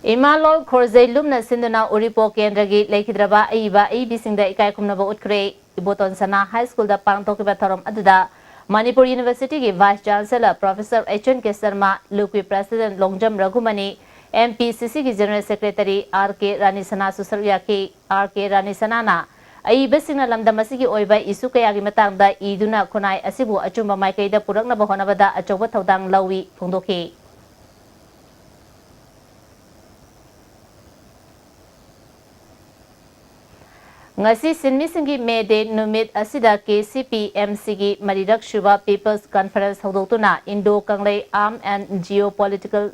ꯏꯃꯥꯂꯣꯜ ꯈꯣꯔꯖꯩ ꯂꯨꯝꯅ ꯁꯤꯟꯗꯨꯅ ꯎꯔꯤꯄꯣꯛ ꯀꯦꯟꯗ꯭ꯔꯒꯤ ꯂꯩꯈꯤꯗ꯭ꯔꯕ ꯑꯏꯕ ꯑꯏꯕꯤꯁꯤꯡꯗ ꯏꯀꯥꯏ ꯈꯨꯝꯅꯕ ꯎꯠꯈ꯭ꯔꯦ꯫ ꯏꯕꯣꯇꯣꯟ ꯁꯅꯥ High School ꯗ ꯄꯥꯡꯊꯣꯛꯈꯤꯕ ꯊꯧꯔꯝ ꯑꯗꯨꯗ ꯃꯅꯤꯄꯨꯔ University ꯒꯤ Vice Chancellor Professor H N K Sharma, ꯂꯨꯞꯀꯤ President ꯂꯣꯡꯖꯝ ꯔꯘꯨꯃꯅꯤ, ꯑꯦꯝ ꯄꯤ ꯁꯤ ꯁꯤꯒꯤ General Secretary ꯑꯥꯔ ꯀꯦ ꯔꯥꯅꯤꯁꯅꯥꯁꯨ ꯁꯔꯨꯛ ꯌꯥꯈꯤ꯫ ꯑꯥꯔ ꯀꯦ ꯔꯥꯅꯤꯁꯅꯥꯅ ꯑꯏꯕꯁꯤꯡꯅ ꯂꯝꯗꯝ ꯑꯁꯤꯒꯤ ꯑꯣꯏꯕ issue ꯀꯌꯥꯒꯤ ꯃꯇꯥꯡꯗ ꯏꯗꯨꯅ ꯈꯨꯟꯅꯥꯏ ꯑꯁꯤꯕꯨ ꯑꯆꯨꯝꯕ ꯃꯥꯏꯀꯩꯗ ꯄꯨꯔꯛꯅꯕ ꯍꯣꯠꯅꯕꯗ ꯑꯆꯧꯕ ꯊꯧꯗꯥꯡ ꯂꯧꯏ ꯐꯣꯡꯗꯣꯛꯈꯤ꯫ ꯉꯁꯤ ꯁꯤꯟꯃꯤꯁꯤꯡꯒꯤ May Day ꯅꯨꯃꯤꯠ ꯑꯁꯤꯗ ꯀꯦ ꯁꯤ ꯄꯤ ꯑꯦꯝ ꯁꯤꯒꯤ ꯃꯔꯤꯔꯛ ꯁꯨꯕ People's Conference ꯍꯧꯗꯣꯛꯇꯨꯅ Indo-Kanglei Arm and Geopolitical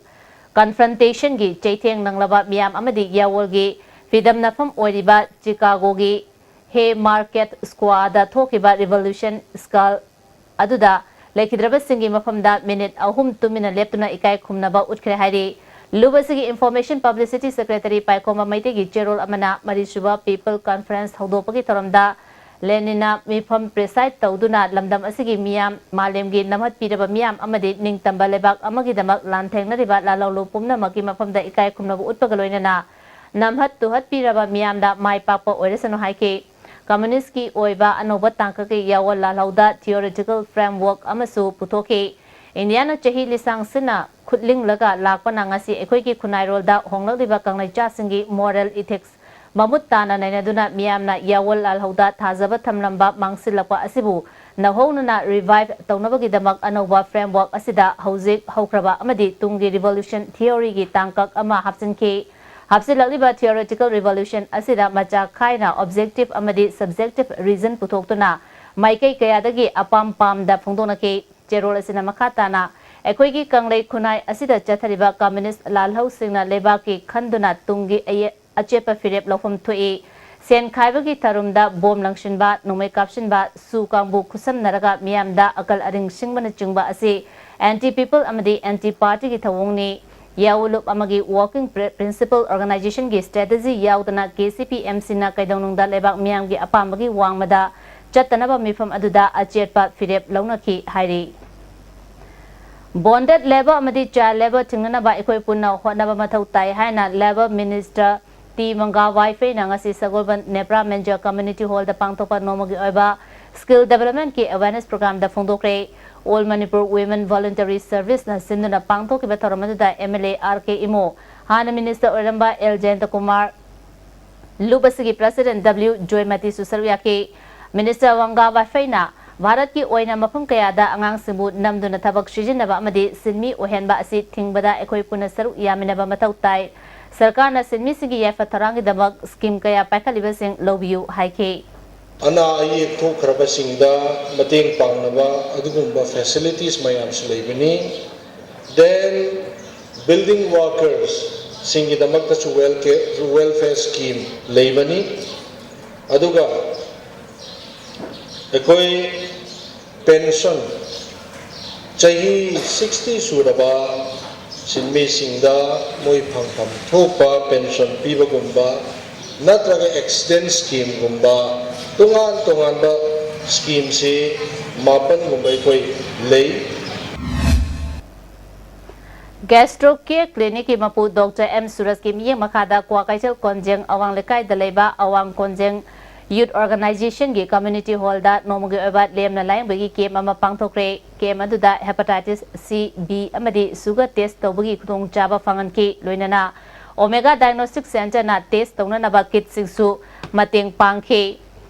Confrontationꯒꯤ ꯆꯩꯊꯦꯡ ꯅꯪꯂꯕ ꯃꯤꯌꯥꯝ ꯑꯃꯗꯤ ꯌꯥꯋꯣꯜꯒꯤ ꯐꯤꯗꯝꯅꯐꯝ ꯑꯣꯏꯔꯤꯕ ꯆꯤꯀꯥꯒꯣꯒꯤ Haymarket Squareꯗ ꯊꯣꯛꯈꯤꯕ Revolution Skull ꯑꯗꯨꯗ ꯂꯩꯈꯤꯗ꯭ꯔꯕꯁꯤꯡꯒꯤ ꯃꯐꯝꯗ ꯃꯤꯅꯤꯠ ꯑꯍꯨꯝ ꯇꯨꯃꯤꯟꯅ ꯂꯦꯞꯇꯨꯅ ꯏꯀꯥꯏ ꯈꯨꯝꯅꯕ ꯎꯠꯈ꯭ꯔꯦ ꯍꯥꯏꯔꯤ꯫ ꯂꯨꯞ ꯑꯁꯤꯒꯤ Information Publicity Secretary ꯄꯥꯏꯈꯣꯝꯕ ꯃꯩꯇꯩꯒꯤ ꯆꯦꯔꯣꯜ ꯑꯃꯅ ꯃꯔꯤꯁꯨꯕ People Conference ꯍꯧꯗꯣꯛꯄꯒꯤ ꯊꯧꯔꯝꯗ ꯂꯦꯅꯤꯟꯅ ꯃꯤꯐꯝ preside ꯇꯧꯗꯨꯅ ꯂꯝꯗꯝ ꯑꯁꯤꯒꯤ ꯃꯤꯌꯥꯝ, ꯃꯥꯂꯦꯝꯒꯤ ꯅꯝꯍꯠꯄꯤꯔꯕ ꯃꯤꯌꯥꯝ ꯑꯃꯗꯤ ꯅꯤꯡꯇꯝꯕ ꯂꯩꯕꯥꯛ ꯑꯃꯒꯤꯗꯃꯛ ꯂꯥꯟꯊꯦꯡꯅꯔꯤꯕ ꯂꯥꯜꯍꯧꯂꯨꯞ ꯄꯨꯝꯅꯃꯛꯀꯤ ꯃꯐꯝꯗ ꯏꯀꯥꯏ ꯈꯨꯝꯅꯕ ꯎꯠꯄꯒ ꯂꯣꯏꯅꯅ ꯅꯝꯍꯠ ꯇꯨꯍꯠꯄꯤꯔꯕ ꯃꯤꯌꯥꯝꯗ ꯃꯥꯏ ꯄꯥꯛꯄ ꯑꯣꯏꯔꯁꯅꯨ ꯍꯥꯏꯈꯤ꯫ Communistꯀꯤ ꯑꯣꯏꯕ ꯑꯅꯧꯕ ꯇꯥꯡꯀꯛꯀꯤ ꯌꯥꯋꯣꯜ ꯂꯥꯜꯍꯧꯗ theoretical framework ꯑꯃꯁꯨ ꯄꯨꯊꯣꯛꯈꯤ꯫ ꯏꯟꯗꯤꯌꯥꯅ ꯆꯍꯤ ꯂꯤꯁꯥꯡ ꯁꯤꯟꯅ ꯈꯨꯠꯂꯤꯡꯂꯒ ꯂꯥꯛꯄꯅ ꯉꯁꯤ ꯑꯩꯈꯣꯏꯒꯤ ꯈꯨꯟꯅꯥꯏꯔꯣꯜꯗ ꯍꯣꯡꯂꯛꯂꯤꯕ ꯀꯪꯂꯩꯆꯥꯁꯤꯡꯒꯤ moral ethics ꯃꯃꯨꯠ ꯇꯥꯅ ꯅꯩꯅꯗꯨꯅ ꯃꯤꯌꯥꯝꯅ ꯌꯥꯋꯣꯜ ꯂꯥꯜꯍꯧꯗ ꯊꯥꯖꯕ ꯊꯝꯂꯝꯕ ꯃꯥꯡꯁꯤꯜꯂꯛꯄ ꯑꯁꯤꯕꯨ ꯅꯧꯍꯧꯅꯅ revive ꯇꯧꯅꯕꯒꯤꯗꯃꯛ ꯑꯅꯧꯕ framework ꯑꯁꯤꯗ ꯍꯧꯖꯤꯛ ꯍꯧꯈ꯭ꯔꯕ ꯑꯃꯗꯤ ꯇꯨꯡꯒꯤ revolution theoryꯒꯤ ꯇꯥꯡꯀꯛ ꯑꯃ ꯍꯥꯞꯆꯤꯟꯈꯤ꯫ ꯍꯥꯞꯆꯤꯜꯂꯛꯂꯤꯕ theoretical revolution ꯑꯁꯤꯗ ꯃꯆꯥ ꯈꯥꯏꯅ objective ꯑꯃꯗꯤ subjective reason ꯄꯨꯊꯣꯛꯇꯨꯅ ꯃꯥꯏꯀꯩ ꯀꯌꯥꯗꯒꯤ ꯑꯄꯥꯝ ꯄꯥꯝꯗ ꯐꯣꯡꯗꯣꯛꯅꯈꯤ꯫ ꯆꯦꯔꯣꯜ ꯑꯁꯤꯅ ꯃꯈꯥ ꯇꯥꯅ ꯑꯩꯈꯣꯏꯒꯤ ꯀꯪꯂꯩ ꯈꯨꯟꯅꯥꯏ ꯑꯁꯤꯗ ꯆꯠꯊꯔꯤꯕ communist ꯂꯥꯜꯍꯧꯁꯤꯡꯅ ꯂꯩꯕꯥꯛꯀꯤ ꯈꯟꯗꯨꯅ ꯇꯨꯡꯒꯤ ꯑꯌꯦ-, ꯑꯆꯦꯠꯄ ꯐꯤꯔꯦꯞ ꯂꯧꯐꯝ ꯊꯣꯛꯏ꯫ ꯁꯦꯟ ꯈꯥꯏꯕꯒꯤ ꯊꯔꯨꯝꯗ ꯕꯣꯝ ꯂꯪꯁꯤꯟꯕ, ꯅꯣꯡꯃꯩ ꯀꯥꯞꯁꯤꯟꯕ, ꯁꯨ ꯀꯥꯡꯕꯨ ꯈꯨꯠꯁꯝꯅꯔꯒ ꯃꯤꯌꯥꯝꯗ ꯑꯀꯜ ꯑꯔꯤꯡ ꯁꯤꯡꯕꯅꯆꯤꯡꯕ ꯑꯁꯤ anti people ꯑꯃꯗꯤ anti partyꯒꯤ ꯊꯧꯑꯣꯡꯅꯤ꯫ ꯌꯥꯋꯨꯂꯨꯞ ꯑꯃꯒꯤ working pre-, principle organizationꯒꯤ strategy ꯌꯥꯎꯗꯅ ꯀꯦ ꯁꯤ ꯄꯤ ꯑꯦꯝ ꯁꯤꯅ ꯀꯩꯗꯧꯅꯨꯡꯗ ꯂꯩꯕꯥꯛ ꯃꯤꯌꯥꯝꯒꯤ ꯑꯄꯥꯝꯕꯒꯤ ꯋꯥꯡꯃꯗ ꯆꯠꯇꯅꯕ ꯃꯤꯐꯝ ꯑꯗꯨꯗ ꯑꯆꯦꯠꯄ ꯐꯤꯔꯦꯞ ꯂꯧꯅꯈꯤ ꯍꯥꯏꯔꯤ꯫ Bonded labour ꯑꯃꯗꯤ child labour ꯊꯤꯡꯅꯅꯕ ꯑꯩꯈꯣꯏ ꯄꯨꯟꯅ ꯍꯣꯠꯅꯕ ꯃꯊꯧ ꯇꯥꯏ ꯍꯥꯏꯅ Labour Minister ꯇꯤ ꯃꯪꯒꯥ ꯋꯥꯏꯐꯩꯅ ꯉꯁꯤ ꯁꯒꯣꯜꯕꯟ ꯅꯦꯄ꯭ꯔꯥ ꯃꯦꯟꯖꯔ Community Hallꯗ ꯄꯥꯡꯊꯣꯛꯄ ꯅꯣꯡꯃꯒꯤ ꯑꯣꯏꯕ skill developmentꯀꯤ awareness programꯗ ꯐꯣꯡꯗꯣꯛꯈ꯭ꯔꯦ꯫ All Manipur Women Voluntary Serviceꯅ ꯁꯤꯟꯗꯨꯅ ꯄꯥꯡꯊꯣꯛꯈꯤꯕ ꯊꯧꯔꯝ ꯑꯗꯨꯗ ꯑꯦꯝ ꯑꯦꯜ ꯑꯦ ꯑꯥꯔ ꯀꯦ ꯏꯃꯣ, ꯍꯥꯟꯅ ꯃꯤꯅꯤꯁꯇꯔ ꯑꯣꯏꯔꯝꯕ ꯑꯦꯜ ꯖꯌꯟꯇꯀꯨꯃꯥꯔ, ꯂꯨꯞ ꯑꯁꯤꯒꯤ ꯄ꯭ꯔꯁꯤꯗꯦꯟꯠ ꯗꯕ꯭ꯂꯤꯌꯨ ꯖꯣꯏꯃꯇꯤꯁꯨ ꯁꯔꯨꯛ ꯌꯥꯈꯤ꯫ ꯃꯤꯅꯤꯁꯇꯔ ꯋꯥꯡꯒꯥ ꯋꯥꯏꯐꯩꯅ ꯚꯥꯔꯠꯀꯤ ꯑꯣꯏꯅ ꯃꯐꯝ ꯀꯌꯥꯗ ꯑꯉꯥꯡꯁꯤꯡꯕꯨ ꯅꯝꯗꯨꯅ ꯊꯕꯛ ꯁꯤꯖꯤꯟꯅꯕ ꯑꯃꯗꯤ ꯁꯤꯟꯃꯤ ꯑꯣꯏꯍꯟꯕ ꯑꯁꯤ ꯊꯤꯡꯕꯗ ꯑꯩꯈꯣꯏ ꯄꯨꯟꯅ ꯁꯔꯨꯛ ꯌꯥꯃꯤꯟꯅꯕ ꯃꯊꯧ ꯇꯥꯏ꯫ ꯁꯔꯀꯥꯔꯅ ꯁꯤꯟꯃꯤꯁꯤꯡꯒꯤ ꯌꯥꯏꯐ ꯊꯧꯔꯥꯡꯒꯤꯗꯃꯛ ꯁ꯭ꯀꯤꯝ ꯀꯌꯥ ꯄꯥꯏꯈꯠꯂꯤꯕꯁꯤꯡ ꯂꯧꯕꯤꯌꯨ ꯍꯥꯏꯈꯤ꯫ ꯑꯅꯥ ꯑꯌꯦꯛ ꯊꯣꯛꯈ꯭ꯔꯕꯁꯤꯡꯗ ꯃꯇꯦꯡ ꯄꯥꯡꯅꯕ ꯑꯗꯨꯒꯨꯝꯕ ꯐꯦꯁꯤꯂꯤꯇꯤꯁ ꯃꯌꯥꯝꯁꯨ ꯂꯩꯕꯅꯤ꯫ Then building workers ꯁꯤꯡꯒꯤꯗꯃꯛꯇꯁꯨ welfare scheme ꯂꯩꯕꯅꯤ꯫ ꯑꯗꯨꯒ ꯑꯩꯈꯣꯏ ꯄꯦꯟꯁꯟ ꯆꯍꯤ sixty ꯁꯨꯔꯕ ꯁꯤꯟꯃꯤꯁꯤꯡꯗ ꯃꯣꯏ ꯐꯪꯐꯝ ꯊꯣꯛꯄ ꯄꯦꯟꯁꯟ ꯄꯤꯕꯒꯨꯝꯕ ꯅꯠꯇ꯭ꯔꯒ ꯑꯦꯛꯁꯤꯗꯦꯟ ꯁ꯭ꯀꯤꯝꯒꯨꯝꯕ ꯇꯣꯉꯥꯟ ꯇꯣꯉꯥꯟꯕ ꯁ꯭ꯀꯤꯝꯁꯤ ꯃꯥꯄꯟꯒꯨꯝꯕ ꯑꯩꯈꯣꯏ ꯂꯩ꯫ Gastro Care Clinicꯀꯤ ꯃꯄꯨ ꯗꯣꯛꯇꯔ ꯑꯦꯝ ꯁꯨꯔꯖꯀꯤ ꯃꯤꯠꯌꯦꯡ ꯃꯈꯥꯗ ꯀ꯭ꯋꯥꯀꯩꯊꯦꯜ ꯀꯣꯟꯖꯦꯡ ꯑꯋꯥꯡ ꯂꯩꯀꯥꯏꯗ ꯂꯩꯕ ꯑꯋꯥꯡ ꯀꯣꯟꯖꯦꯡ Youth Organizationꯒꯤ community hallꯗ ꯅꯣꯡꯃꯒꯤ ꯑꯣꯏꯕ ꯂꯦꯝꯅ ꯂꯥꯌꯦꯡꯕꯒꯤ ꯀꯦꯝ ꯑꯃ ꯄꯥꯡꯊꯣꯛꯈ꯭ꯔꯦ꯫ ꯀꯦꯝ ꯑꯗꯨꯗ hepatitis C, B ꯑꯃꯗꯤ sugar test ꯇꯧꯕꯒꯤ ꯈꯨꯗꯣꯡꯆꯥꯕ ꯐꯪꯍꯟꯈꯤ꯫ ꯂꯣꯏꯅꯅ Omega Diagnostic Centreꯅ test ꯇꯧꯅꯅꯕ kitꯁꯤꯡꯁꯨ ꯃꯇꯦꯡ ꯄꯥꯡꯈꯤ꯫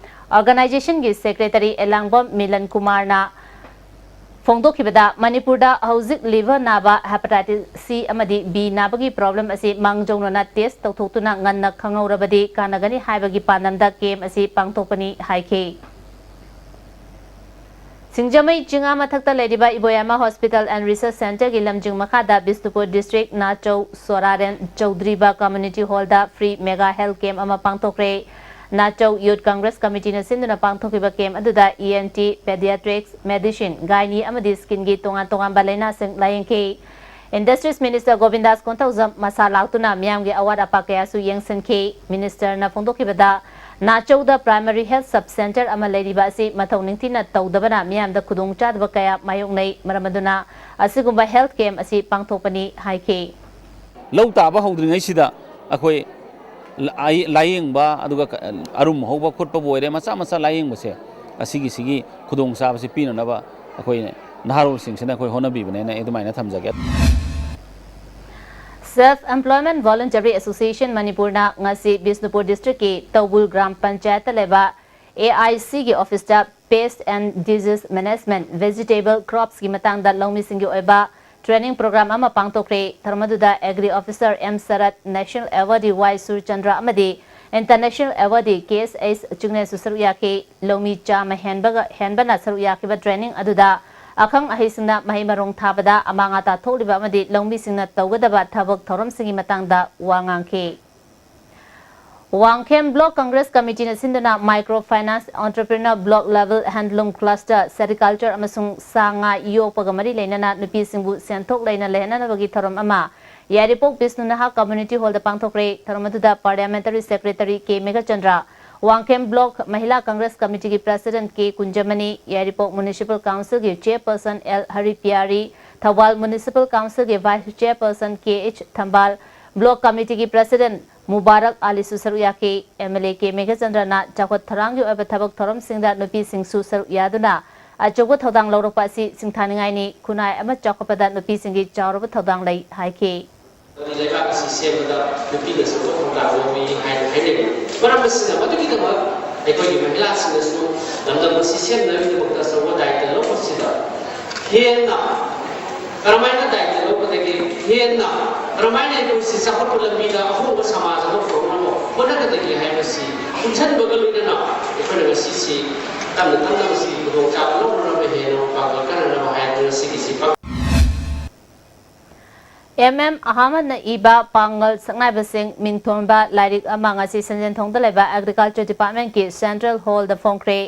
Organizationꯒꯤ secretary ꯑꯦꯂꯥꯡꯕꯝ ꯃꯤꯂꯟ ꯀꯨꯃꯥꯔꯅ ꯐꯣꯡꯗꯣꯛꯈꯤꯕꯗ, ꯃꯅꯤꯄꯨꯔꯗ ꯍꯧꯖꯤꯛ liver ꯅꯥꯕ, hepatitis C ꯑꯃꯗꯤ B ꯅꯥꯕꯒꯤ problem ꯑꯁꯤ ꯃꯥꯡꯖꯧꯅꯅ test ꯇꯧꯊꯣꯛꯇꯨꯅ ꯉꯟꯅ ꯈꯪꯍꯧꯔꯕꯗꯤ ꯀꯥꯟꯅꯒꯅꯤ ꯍꯥꯏꯕꯒꯤ ꯄꯥꯟꯗꯝꯗ ꯀꯦꯝ ꯑꯁꯤ ꯄꯥꯡꯊꯣꯛꯄꯅꯤ ꯍꯥꯏꯈꯤ꯫ ꯁꯤꯡꯖꯃꯩ ꯆꯤꯡꯉꯥ ꯃꯊꯛꯇ ꯂꯩꯔꯤꯕ ꯏꯕꯣꯌꯥꯏꯃ Hospital and Research Centreꯒꯤ ꯂꯝꯖꯤꯡ ꯃꯈꯥꯗ Bishnupur district ꯅꯥꯆꯧ ꯁꯣꯔꯥꯔꯦꯟ ꯆꯧꯗ꯭ꯔꯤꯕ community hallꯗ free mega health camp ꯑꯃ ꯄꯥꯡꯊꯣꯛꯈ꯭ꯔꯦ꯫ ꯅꯥꯆꯧ Youth Congress Committeeꯅ ꯁꯤꯟꯗꯨꯅ ꯄꯥꯡꯊꯣꯛꯈꯤꯕ ꯀꯦꯝ ꯑꯗꯨꯗ ENT, pediatrics, medicine, gynae ꯑꯃꯗꯤ skinꯒꯤ ꯇꯣꯉꯥꯟ ꯇꯣꯉꯥꯟꯕ ꯂꯥꯏꯅꯥꯁꯤꯡ ꯂꯥꯌꯦꯡꯈꯤ꯫ Industries Minister ꯒꯣꯕꯤꯟꯗꯥꯁ ꯀꯣꯟꯊꯧꯖꯝ ꯃꯁꯥ ꯂꯥꯛꯇꯨꯅ ꯃꯤꯌꯥꯝꯒꯤ ꯑꯋꯥꯠ ꯑꯄꯥ ꯀꯌꯥꯁꯨ ꯌꯦꯡꯁꯤꯟꯈꯤ꯫ Ministerꯅ ꯐꯣꯡꯗꯣꯛꯈꯤꯕꯗ, ꯅꯥꯆꯧꯗ primary health sub centre ꯑꯃ ꯂꯩꯔꯤꯕ ꯑꯁꯤ ꯃꯊꯧ ꯅꯤꯡꯊꯤꯅ ꯇꯧꯗꯕꯅ ꯃꯤꯌꯥꯝꯗ ꯈꯨꯗꯣꯡꯆꯥꯗꯕ ꯀꯌꯥ ꯃꯥꯌꯣꯛꯅꯩ꯫ ꯃꯔꯝ ꯑꯗꯨꯅ ꯑꯁꯤꯒꯨꯝꯕ health camp ꯑꯁꯤ ꯄꯥꯡꯊꯣꯛꯄꯅꯤ ꯍꯥꯏꯈꯤ꯫ ꯂꯧ ꯇꯥꯕ ꯍꯧꯗ꯭ꯔꯤꯉꯩꯁꯤꯗ ꯑꯩꯈꯣꯏ ꯂꯥꯏ-, ꯂꯥꯏꯌꯦꯡꯕ, ꯑꯗꯨꯒ ꯀ-, ꯑꯔꯨꯝ ꯍꯧꯕ ꯈꯣꯠꯄꯕꯨ ꯑꯣꯏꯔꯦ, ꯃꯆꯥ ꯃꯆꯥ ꯂꯥꯏꯌꯦꯡꯕꯁꯦ, ꯑꯁꯤꯒꯤꯁꯤꯒꯤ ꯈꯨꯗꯣꯡꯆꯥꯕꯁꯤ ꯄꯤꯅꯅꯕ ꯑꯩꯈꯣꯏ ꯅꯍꯥꯔꯣꯜꯁꯤꯡꯁꯤꯅ ꯑꯩꯈꯣꯏ ꯍꯣꯠꯅꯕꯤꯕꯅꯦꯅ ꯑꯩ ꯑꯗꯨꯃꯥꯏꯅ ꯊꯝꯖꯒꯦ꯫ Self Employment Voluntary Association ꯃꯅꯤꯄꯨꯔꯅ ꯉꯁꯤ ꯕꯤꯁꯅꯨꯄꯨꯔ ꯗꯤꯁꯇ꯭ꯔꯤꯛꯀꯤ ꯇꯧꯕꯨꯜ ꯒ꯭ꯔꯥꯝ ꯄꯟꯆꯥꯌꯠꯇ ꯂꯩꯕ ꯑꯦ ꯑꯥꯏ ꯁꯤꯒꯤ ꯑꯣꯐꯤꯁꯇ Pest and Disease Management, Vegetable Cropsꯀꯤ ꯃꯇꯥꯡꯗ ꯂꯧꯃꯤꯁꯤꯡꯒꯤ ꯑꯣꯏꯕ ꯇ꯭ꯔꯦꯅꯤꯡ ꯄ꯭ꯔꯣꯒ꯭ꯔꯥꯝ ꯑꯃ ꯄꯥꯡꯊꯣꯛꯈ꯭ꯔꯦ꯫ ꯊꯧꯔꯝ ꯑꯗꯨꯗ Agri Officer M ꯁꯔꯠ, National Awardee Y ꯁꯨꯔꯆꯟꯗ꯭ꯔ ꯑꯃꯗꯤ International Awardee K S H ꯆꯤꯡꯅꯦꯁꯨ ꯁꯔꯨꯛ ꯌꯥꯈꯤ꯫ ꯂꯧꯃꯤ ꯆꯥꯝꯃ ꯍꯦꯟꯕꯒ, ꯍꯦꯟꯕꯅ ꯁꯔꯨꯛ ꯌꯥꯈꯤꯕ ꯇ꯭ꯔꯦꯅꯤꯡ ꯑꯗꯨꯗ ꯑꯈꯪ ꯑꯍꯩꯁꯤꯡꯅ ꯃꯍꯩ ꯃꯔꯣꯡ ꯊꯥꯕꯗ ꯑꯃꯥꯡ ꯑꯇꯥ ꯊꯣꯛꯂꯤꯕ ꯑꯃꯗꯤ ꯂꯧꯃꯤꯁꯤꯡꯅ ꯇꯧꯒꯗꯕ ꯊꯕꯛ ꯊꯧꯔꯝꯁꯤꯡꯒꯤ ꯃꯇꯥꯡꯗ ꯋꯥ ꯉꯥꯡꯈꯤ꯫ ꯋꯥꯡꯈꯦꯝ Block Congress Committeeꯅ ꯁꯤꯟꯗꯨꯅ Micro Finance, Entrepreneur, Block Level Handloom Cluster, Sericulture ꯑꯃꯁꯨꯡ ꯁꯥ ꯉꯥ ꯌꯣꯛꯄꯒ ꯃꯔꯤ ꯂꯩꯅꯅ ꯅꯨꯄꯤꯁꯤꯡꯕꯨ ꯁꯦꯟꯊꯣꯛ ꯂꯩꯅ ꯂꯩꯍꯟꯅꯕꯒꯤ ꯊꯧꯔꯝ ꯑꯃ ꯌꯥꯏꯔꯤꯄꯣꯛ ꯕꯤꯁꯅꯨ ꯅꯍꯥ Community Hallꯗ ꯄꯥꯡꯊꯣꯛꯈ꯭ꯔꯦ꯫ ꯊꯧꯔꯝ ꯑꯗꯨꯗ Parliamentary Secretary K Meghachandra, Wangkhem Block Mahila Congress Committeeꯒꯤ President ꯀꯦ ꯀꯨꯟꯖꯃꯅꯤ, ꯌꯥꯏꯔꯤꯄꯣꯛ Municipal Councilꯒꯤ Chairperson ꯑꯦꯜ ꯍꯔꯤꯄꯤꯌꯥꯔꯤ, ꯊꯧꯕꯥꯜ Municipal Councilꯒꯤ Vice Chairperson K H Thambal, Block Committeeꯒꯤ President ꯃꯨꯕꯥꯔꯛ ꯑꯂꯤꯁꯨ ꯁꯔꯨꯛ ꯌꯥꯈꯤ꯫ ꯑꯦꯝ ꯑꯦꯜ ꯑꯦ ꯀꯦ ꯃꯦꯘꯆꯟꯗ꯭ꯔꯅ ꯆꯥꯎꯈꯠ ꯊꯧꯔꯥꯡꯒꯤ ꯑꯣꯏꯕ ꯊꯕꯛ ꯊꯧꯔꯝꯁꯤꯡꯗ ꯅꯨꯄꯤꯁꯤꯡꯁꯨ ꯁꯔꯨꯛ ꯌꯥꯗꯨꯅ ꯑꯆꯧꯕ ꯊꯧꯗꯥꯡ ꯂꯧꯔꯛꯄ ꯑꯁꯤ ꯁꯤꯡꯊꯥꯅꯤꯡꯉꯥꯏꯅꯤ, ꯈꯨꯟꯅꯥꯏ ꯑꯃ ꯆꯥꯎꯈꯠꯄꯗ ꯅꯨꯄꯤꯁꯤꯡꯒꯤ ꯆꯥꯎꯔꯕ ꯊꯧꯗꯥꯡ ꯂꯩ ꯍꯥꯏꯈꯤ꯫ ꯂꯩꯕꯥꯛ ꯑꯁꯤ ꯁꯦꯝꯕꯗ ꯅꯨꯄꯤꯅ ꯑꯆꯧꯕ ꯊꯧꯗꯥꯡ ꯂꯧꯏ ꯍꯥꯏꯅ ꯍꯥꯏꯅꯔꯤ꯫ ꯃꯔꯝ ꯑꯁꯤꯅ ꯃꯗꯨꯒꯤꯗꯃꯛ ꯑꯩꯈꯣꯏꯒꯤ ꯃꯍꯤꯂꯥꯁꯤꯡꯅꯁꯨ ꯂꯝꯗꯝ ꯑꯁꯤ ꯁꯦꯝꯅꯕꯒꯤꯗꯃꯛꯇ ꯑꯆꯧꯕ ꯗꯥꯏꯇ ꯂꯧꯕꯁꯤꯗ ꯍꯦꯟꯅ ꯀꯔꯝꯍꯥꯏꯅ ꯗꯥꯏꯇ ꯂꯧꯕꯗꯒꯤ ꯍꯦꯟꯅ ꯀꯔꯝꯍꯥꯏꯅ ꯑꯩꯈꯣꯏꯁꯤ ꯆꯥꯎꯈꯠꯄ ꯂꯝꯕꯤꯗ ꯑꯍꯣꯡꯕ ꯁꯃꯥꯖ ꯑꯃ ꯄꯨꯔꯛꯅꯕ ꯍꯣꯠꯅꯒꯗꯒꯦ ꯍꯥꯏꯕꯁꯤ ꯄꯨꯟꯁꯤꯟꯕꯒ ꯂꯣꯏꯅꯅ ꯑꯩꯈꯣꯏꯅ ꯉꯁꯤꯁꯤ ꯇꯞꯅ ꯇꯞꯅ ꯃꯁꯤꯒꯤ ꯈꯨꯗꯣꯡꯆꯥꯕ ꯂꯧꯅꯅꯕ ꯍꯦꯟꯅ ꯄꯥꯡꯒꯜ ꯀꯟꯅꯅꯕ ꯍꯥꯏꯗꯨꯅ ꯉꯁꯤꯒꯤꯁꯤ ꯄꯥꯡ- ꯑꯦꯝ ꯑꯦꯝ ꯑꯍꯃꯗꯅ ꯏꯕ ꯄꯥꯡꯒꯜ ꯁꯛꯅꯥꯏꯕꯁꯤꯡ ꯃꯤꯡꯊꯣꯟꯕ ꯂꯥꯏꯔꯤꯛ ꯑꯃ ꯉꯁꯤ ꯁꯟꯖꯦꯟꯊꯣꯡꯗ ꯂꯩꯕ Agriculture Departmentꯀꯤ Central Hallꯗ ꯐꯣꯡꯈ꯭ꯔꯦ꯫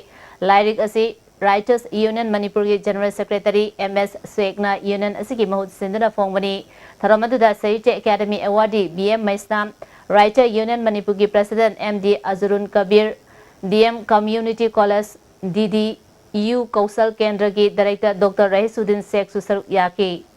ꯂꯥꯏꯔꯤꯛ ꯑꯁꯤ Writers Union ꯃꯅꯤꯄꯨꯔꯒꯤ General Secretary ꯑꯦꯝ ꯑꯦꯁ ꯁꯦꯈꯅ union ꯑꯁꯤꯒꯤ ꯃꯍꯨꯠ ꯁꯤꯟꯗꯨꯅ ꯐꯣꯡꯕꯅꯤ꯫ ꯊꯧꯔꯝ ꯑꯗꯨꯗ Sahitya Academy Awardee B M Meisnam, Writer Union ꯃꯅꯤꯄꯨꯔꯒꯤ President M D Ajrun Kabir, D M Community College, D D U Kaushal ꯀꯦꯟꯗ꯭ꯔꯒꯤ Director ꯗꯣꯛꯇꯔ ꯔꯍꯤꯁꯨꯗꯤꯟ ꯁꯦꯈꯁꯨ ꯁꯔꯨꯛ ꯌꯥꯈꯤ꯫